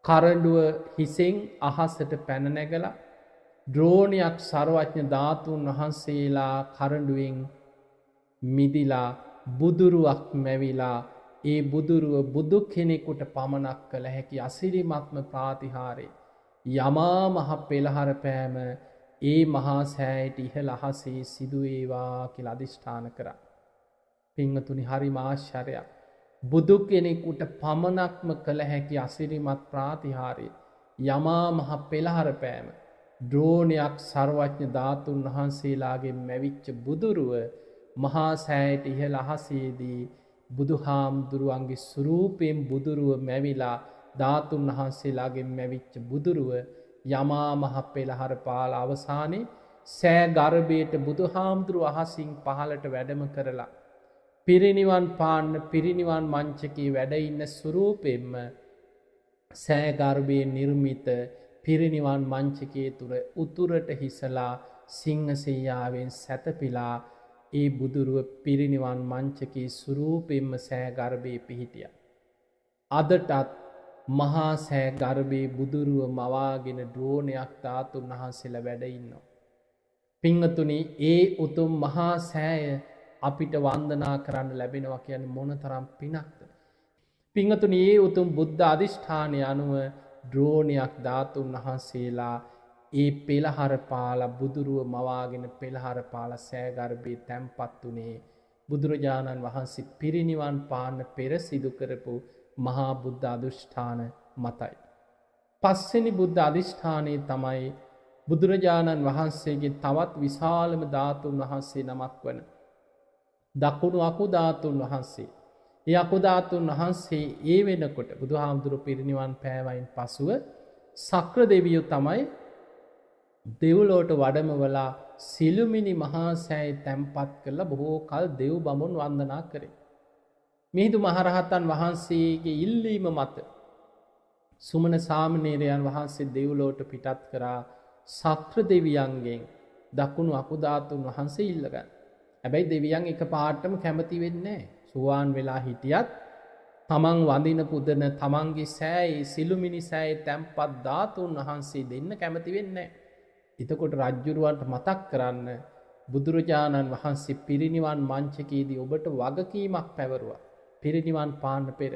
කරඬුව හිසෙන් අහසට පැන නැගලා ද්‍රෝණයක් සර්වඥ ධාතුන් වහන්සේලා කරඬුවෙන් මිදිලා බුදුරුවක් මැවිලා ඒ බුදුරුව බුදු කෙනෙකුට පමණක් කළ හැකි අසිරිමත්ම ප්‍රාතිහාර්ය යමා මහ පෙළහර පෑම ඒ මහා සෑයට ඉහළ අහසේ සිදු වේවා කියලා අදිෂ්ඨාන කරා. පින්වතුනි, හරිම ආශ්චර්යයක්. බුදු කෙනෙකුට පමණක්ම කළ හැකි අසිරිමත් ප්‍රාතිහාර්ය යමා මහ පෙළහර පෑම ද්‍රෝණයක් සර්වඥ ධාතුන් වහන්සේලාගේ මැවිච්ච බුදුරුව මහා සෑයට ඉහළ අහසේදී බුදුහාමුදුරුවන්ගේ ස්වරූපයෙන් බුදුරුව මැවිලා ධාතුන් වහන්සේලාගෙන් මැවිච්ච බුදුරුව යමා මහ පෙළහර පාල අවසානයේ සෑ ගර්භයට බුදුහාමුදුරුව අහසින් පහළට වැඩම කරලා පිරිනිවන් පාන්න පිරිනිවන් මංචකේ වැඩ ඉන්න ස්වරූපයෙන්ම සෑ ගර්භයේ නිර්මිත පිරිනිවන් මංචකයේ තුර උතුරට හිසලා සිංහසෙයියාවෙන් සැතපීලා ඒ බුදුරුව පිරිනිවන් මංචකයේ ස්වරූපයෙන්ම සෑ ගර්භයේ පිහිටියා. අදටත් මහා සෑ ගර්භයේ බුදුරුව මවාගෙන ද්‍රෝණයක් ධාතුන් වහන්සේලා වැඩ ඉන්නවා. පින්වතුනි, ඒ උතුම් මහා සෑය අපිට වන්දනා කරන්න ලැබෙනවා කියන්නේ මොනතරම් පිනක්ද? පින්වතුනි, ඒ උතුම් බුද්ධ අධිෂ්ඨානය අනුව ද්‍රෝණයක් ධාතුන් වහන්සේලා ඒ පෙළහර පාලා බුදුරුව මවාගෙන පෙළහර පාලා සෑ ගර්භයේ තැන්පත් වුණේ බුදුරජාණන් වහන්සේ පිරිනිවන් පාන්න පෙර සිදු කරපු මහා බුද්ධ අධිෂ්ඨාන මතයි. පස්වෙනි බුද්ධ අධිෂ්ඨානය තමයි බුදුරජාණන් වහන්සේගේ තවත් විශාලම ධාතුන් වහන්සේ නමක් වන දකුණු අකුධාතුන් වහන්සේ. ඒ අකුධාතුන් වහන්සේ ඒ වෙනකොට බුදුහාමුදුරු පිරිනිවන් පෑවයින් පසුව සක්‍ර දෙවියෝ තමයි දෙව්ලොවට වඩමවලා සිළුමිණි මහා සෑය තැන්පත් කරලා බොහෝ කල් දෙව් බමුණු වන්දනා කරේ. මිහිඳු මහරහතන් වහන්සේගේ ඉල්ලීම මත සුමන සාමණේරයන් වහන්සේ දෙව්ලොවට පිටත් කරා සක්‍ර දෙවියන්ගෙන් දකුණු අකුධාතුන් වහන්සේ ඉල්ලගන්න. හැබැයි දෙවියන් එකපාරටම කැමති වෙන්නේ නැහැ. සුවාන් වෙලා හිටියත් තමන් වඳින පුදන තමන්ගේ සෑයේ සිළුමිණි සෑයේ තැන්පත් ධාතුන් වහන්සේ දෙන්න කැමති වෙන්නේ නැහැ. එතකොට රජ්ජුරුවන්ට මතක් කරන්න බුදුරජාණන් වහන්සේ පිරිනිවන් මංචකයේදී ඔබට වගකීමක් පැවරුවා. පිරිනිවන් පාන්න පෙර.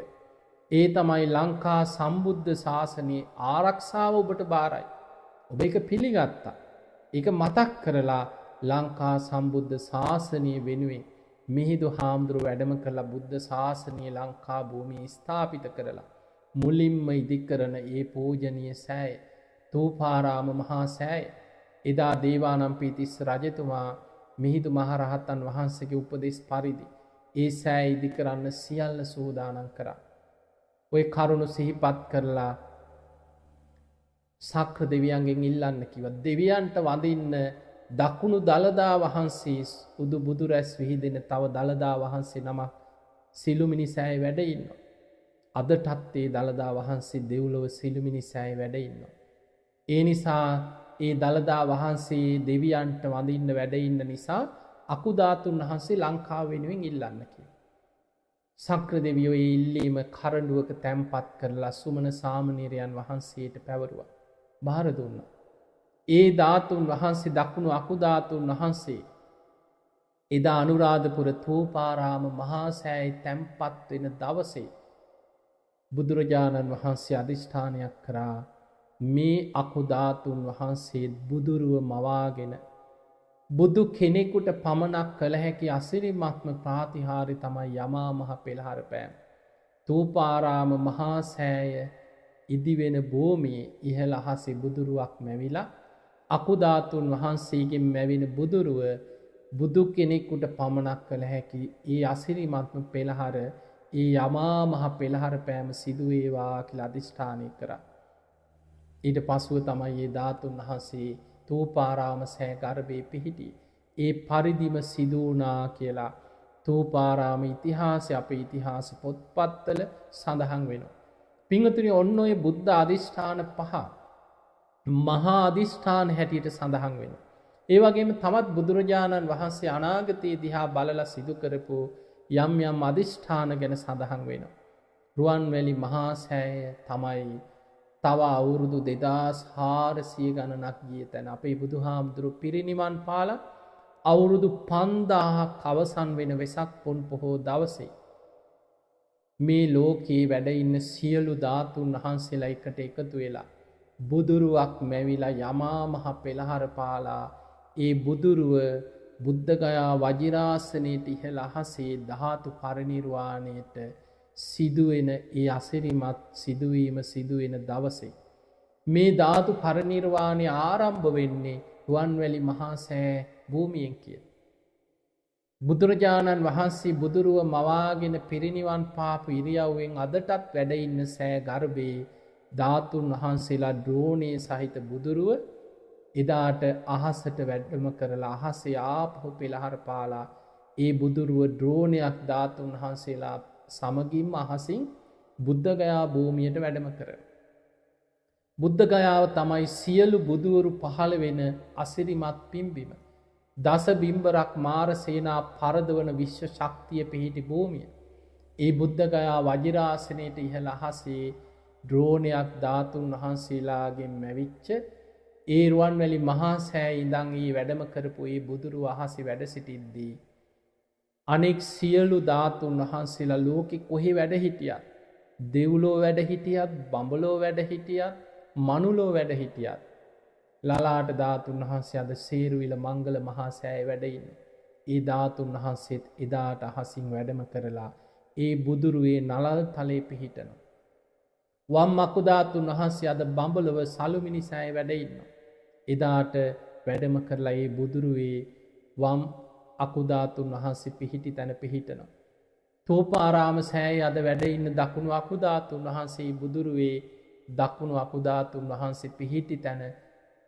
ඒ තමයි ලංකා සම්බුද්ධ ශාසනයේ ආරක්ෂාව ඔබට බාරයි. ඔබ ඒක පිළිගත්තා. ඒක මතක් කරලා ලංකා සම්බුද්ධ ශාසනය වෙනුවෙන් මිහිඳු හාමුදුරුවෝ වැඩම කරලා බුද්ධ ශාසනය ලංකා භූමියේ ස්ථාපිත කරලා මුලින්ම ඉදි කරන ඒ පූජනීය සෑය තූපාරාම මහා සෑය එදා දේවානම්පියතිස්ස රජතුමා මිහිඳු මහරහතන් වහන්සේගේ උපදෙස් පරිදි ඒ සෑය ඉදි කරන්න සියල්ල සූදානම් කරා. ඔය කරුණු සිහිපත් කරලා සක්‍ර දෙවියන්ගෙන් ඉල්ලන්න කිව්වා. දෙවියන්ට වඳින්න දකුණු දළදා වහන්සේ උදු බුදු රැස් විහිදෙන තව දළදා වහන්සේ නමක් සිළුමිණි සෑයේ වැඩ ඉන්නවා. අදටත් ඒ දළදා වහන්සේ දෙව්ලොව සිළුමිණි සෑයේ වැඩ ඉන්නවා. ඒ නිසා ඒ දළදා වහන්සේ දෙවියන්ට වඳින්න වැඩ ඉන්න නිසා අකුධාතුන් වහන්සේ ලංකාව වෙනුවෙන් ඉල්ලන්න කියලා. සක්‍ර දෙවියෝ ඒ ඉල්ලීම කරඬුවක තැන්පත් කරලා සුමන සාමණේරයන් වහන්සේට පැවරුවා. බාර දුන්නා. ඒ ධාතුන් වහන්සේ දකුණු අකුධාතුන් වහන්සේ එදා අනුරාධපුර තූපාරාම මහා සෑයේ තැන්පත් වෙන දවසේ බුදුරජාණන් වහන්සේ අධිෂ්ඨානයක් කරා මේ අකුධාතුන් වහන්සේ බුදුරුව මවාගෙන බුදු කෙනෙකුට පමණක් කළ හැකි අසිරිමත්ම ප්‍රාතිහාර්ය තමයි යමා මහ පෙළහර පෑම. තූපාරාම මහා සෑය ඉදිවෙන භූමියේ ඉහළ අහසේ බුදුරුවක් මැවිලා අකුධාතුන් වහන්සේගෙන් මැවින බුදුරුව බුදු කෙනෙකුට පමණක් කළ හැකි ඒ අසිරිමත්ම පෙළහර ඒ යමා මහ පෙළහර පෑම සිදු වේවා කියලා අධිෂ්ඨානය කරා. ඊට පසුව තමයි ඒ ධාතුන් වහන්සේ තූපාරාම සෑ ගර්භයේ පිහිටි. ඒ පරිදිම සිදු වුණා කියලා තූපාරාම ඉතිහාසය අපේ ඉතිහාස පොත්පත්වල සඳහන් වෙනවා. පින්වතුනි, ඔන්න ඔය බුද්ධ අධිෂ්ඨාන පහ මහා අධිෂ්ඨාන හැටියට සඳහන් වෙනවා. ඒ වගේම තවත් බුදුරජාණන් වහන්සේ අනාගතයේ දිහා බලලා සිදු කරපු යම් යම් අධිෂ්ඨාන ගැන සඳහන් වෙනවා. රුවන්වැලි මහා සෑය තමයි තව අවුරුදු 2400 ගණනක් ගිය තැන අපේ බුදුහාමුදුරු පිරිනිවන් පාලා අවුරුදු 5000ක් අවසන් වෙන වෙසක් පොන් පොහෝ දවසේ මේ ලෝකේ වැඩ ඉන්න සියලු ධාතුන් වහන්සේලා එකට එකතු වෙලා බුදුරුවක් මැවිලා යමා මහ පෙළහර පාලා ඒ බුදුරුව බුද්ධගයා වජිරාසනයට ඉහළ අහසේ ධාතු පරිනිර්වාණයට සිදුවෙන ඒ අසිරිමත් සිදුවීම සිදුවෙන දවසේ මේ ධාතු පරිනිර්වාණය ආරම්භ වෙන්නේ රුවන්වැලි මහා සෑ භූමියෙන් කියලා. බුදුරජාණන් වහන්සේ බුදුරුව මවාගෙන පිරිනිවන් පාපු ඉරියව්වෙන් අදටත් වැඩ ඉන්න සෑ ගර්භයේ ධාතුන් වහන්සේලා ද්‍රෝණයේ සහිත බුදුරුව එදාට අහසට වැඩම කරලා අහසේ ආපහු පෙළහර පාලා ඒ බුදුරුව ද්‍රෝණයක් ධාතුන් වහන්සේලා සමගින්ම අහසින් බුද්ධගයා භූමියට වැඩම කරනවා. බුද්ධගයාව තමයි සියලු බුදුවරු පහළ වෙන අසිරිමත් පිම්බිම. දස බිම්බරක් මාර සේනා පරදවන විශ්ව ශක්තිය පිහිටි භූමිය. ඒ බුද්ධගයා වජිරාසනයට ඉහළ අහසේ ද්‍රෝණයක් ධාතුන් වහන්සේලාගෙන් මැවිච්ච ඒ රුවන්වැලි මහා සෑය ඉඳන් ඒ වැඩම කරපු ඒ බුදුරු අහසේ වැඩ සිටිද්දී අනෙක් සියලු ධාතුන් වහන්සේලා ලෝකෙ කොහේ වැඩ හිටියත්, දෙව්ලෝ වැඩ හිටියත්, බඹලෝ වැඩ හිටියත්, මනුලෝ වැඩ හිටියත්, ලලාට ධාතුන් වහන්සේ අද සේරුවිල මංගල මහා සෑයේ වැඩ ඉන්නේ. ඒ ධාතුන් වහන්සේත් එදාට අහසින් වැඩම කරලා ඒ බුදුරුවේ නලල් තලයේ පිහිටනවා. වම් අකුධාතුන් වහන්සේ අද බඹලොව සලුමිනි සෑයේ වැඩ ඉන්නවා. එදාට වැඩම කරලා ඒ බුදුරුවේ වම් අකුධාතුන් වහන්සේ පිහිටි තැන පිහිටනවා. තූපාරාම සෑයේ අද වැඩ ඉන්න දකුණු අකුධාතුන් වහන්සේ බුදුරුවේ දකුණු අකුධාතුන් වහන්සේ පිහිටි තැන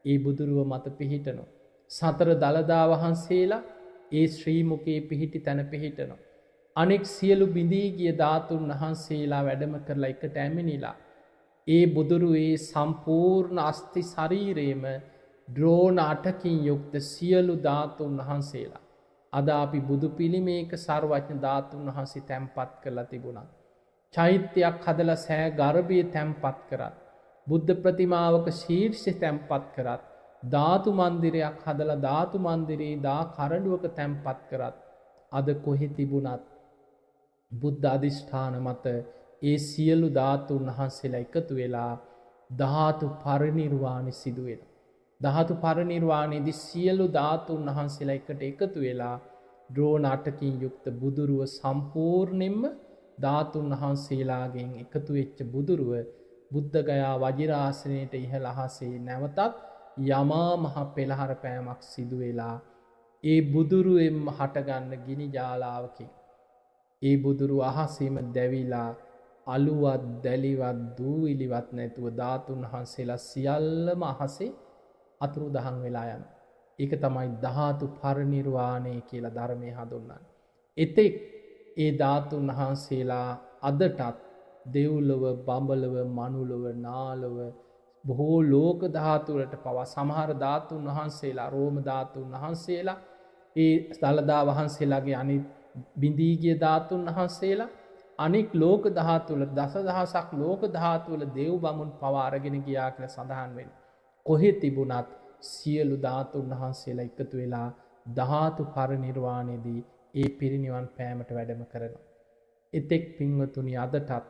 ඒ බුදුරුව මත පිහිටනවා. සතර දළදා වහන්සේලා ඒ ශ්‍රී මුඛයේ පිහිටි තැන පිහිටනවා. අනෙක් සියලු බිඳී ගිය ධාතුන් වහන්සේලා වැඩම කරලා එකට ඇමිනිලා ඒ බුදුරුවේ සම්පූර්ණ අස්ථි ශරීරයේම ද්‍රෝණ 8කින් යුක්ත සියලු ධාතුන් වහන්සේලා අද අපි බුදු පිළිමේක සර්වඥ ධාතුන් වහන්සේ තැන්පත් කරලා තිබුණා. චෛත්‍යයක් හදලා සෑ ගර්භයේ තැන්පත් කරත්, බුද්ධ ප්‍රතිමාවක ශීර්ෂය තැන්පත් කරත්, ධාතු මන්දිරයක් හදලා ධාතු මන්දිරේ දා කරඬුවක තැන්පත් කරත්, අද කොහෙ තිබුණත් බුද්ධ අධිෂ්ඨාන මත ඒ සියලු ධාතුන් වහන්සේලා එකතු වෙලා ධාතු පරිනිර්වාණය සිදු වෙනවා. ධාතු පරිනිර්වාණයේදී සියලු ධාතුන් වහන්සේලා එකට එකතු වෙලා ද්‍රෝණ 8කින් යුක්ත බුදුරුව සම්පූර්ණයෙන්ම ධාතුන් වහන්සේලාගෙන් එකතු වෙච්ච බුදුරුව බුද්ධගයා වජිරාසනයට ඉහළ අහසේ නැවතත් යමා මහ පෙළහර පෑමක් සිදු වෙලා ඒ බුදුරුවෙන්ම හටගන්න ගිනි ජාලාවකින් ඒ බුදුරු අහසෙම දැවිලා අලුවත් දැලිවත් දූවිලිවත් නැතුව ධාතුන් වහන්සේලා සියල්ලම අහසේ අතුරුදහන් වෙලා යනවා. ඒක තමයි ධාතු පරිනිර්වාණය කියලා ධර්මයේ හඳුන්වන්නේ. එතෙක් ඒ ධාතුන් වහන්සේලා අදටත් දෙව්ලොව, බඹලොව, මනුලොව, නාලොව, බොහෝ ලෝක ධාතු වලට පවා සමහර ධාතුන් වහන්සේලා, රෝම ධාතුන් වහන්සේලා, ඒ දළදා වහන්සේලාගේ අනිත් බිඳී ගිය ධාතුන් වහන්සේලා, අනික් ලෝක ධාතු වල දසදහසක් ලෝක ධාතු වල දේව් බමුණු පවා අරගෙන ගියා කියලා සඳහන් වෙනවා. කොහෙ තිබුණත් සියලු ධාතුන් වහන්සේලා එකතු වෙලා ධාතු පරිනිර්වාණයේදී ඒ පිරිනිවන් පෑමට වැඩම කරනවා. එතෙක් පින්වතුනි, අදටත්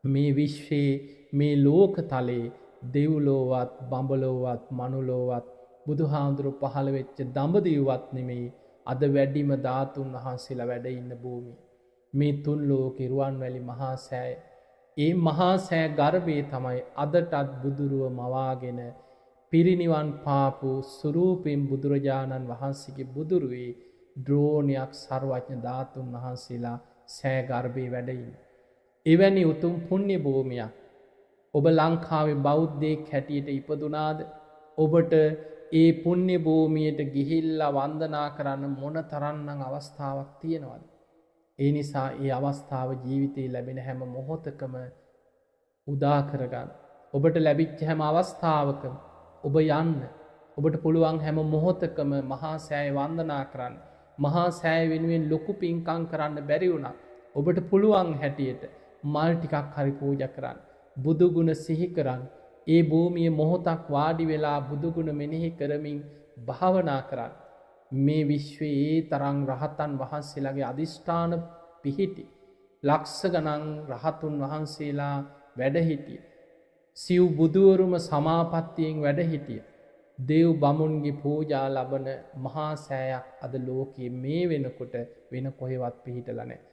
මේ විශ්වයේ මේ ලෝක තලයේ දෙව්ලොවත් බඹලොවත් මනුලොවත් බුදුහාමුදුරු පහළ වෙච්ච දඹදිව්වත් නෙමෙයි අද වැඩිම ධාතුන් වහන්සේලා වැඩ ඉන්න භූමිය. මේ තුන් ලෝකේ රුවන්වැලි මහා සෑය. ඒ මහා සෑ ගර්භයේ තමයි අදටත් බුදුරුව මවාගෙන පිරිනිවන් පාපු ස්වරූපයෙන් බුදුරජාණන් වහන්සේගේ බුදුරුවේ ද්‍රෝණයක් සර්වඥ ධාතුන් වහන්සේලා සෑ ගර්භයේ වැඩ ඉන්නේ. එවැනි උතුම් පුණ්‍ය භූමියක් ඔබ ලංකාවේ බෞද්ධයෙක් හැටියට ඉපදුනාද ඔබට ඒ පුණ්‍ය භූමියට ගිහිල්ලා වන්දනා කරන්න මොන තරම්නම් අවස්ථාවක් තියෙනවද? ඒ නිසා ඒ අවස්ථාව ජීවිතේ ලැබෙන හැම මොහොතකම උදා කරගන්න. ඔබට ලැබිච්ච හැම අවස්ථාවකම ඔබ යන්න. ඔබට පුළුවන් හැම මොහොතකම මහා සෑය වන්දනා කරන්න. මහා සෑය වෙනුවෙන් ලොකු පින්කම් කරන්න බැරි වුණා. ඔබට පුළුවන් හැටියට මල් ටිකක් හරි පූජා කරන්න. බුදුගුණ සිහි කරන්න. ඒ භූමියේ මොහොතක් වාඩි වෙලා බුදුගුණ මෙනෙහි කරමින් භාවනා කරන්න. මේ විශ්වයේ ඒ තරම් රහතන් වහන්සේලාගේ අදිෂ්ඨාන පිහිටි ලක්ෂ ගණන් රහතුන් වහන්සේලා වැඩ හිටිය. සිව් බුදුවරුම සමාපත්තියෙන් වැඩ හිටිය. දේව් බමුණුන්ගේ පූජා ලබන මහා සෑයක් අද ලෝකයේ මේ වෙනකොට වෙන කොහෙවත් පිහිටලා නැහැ.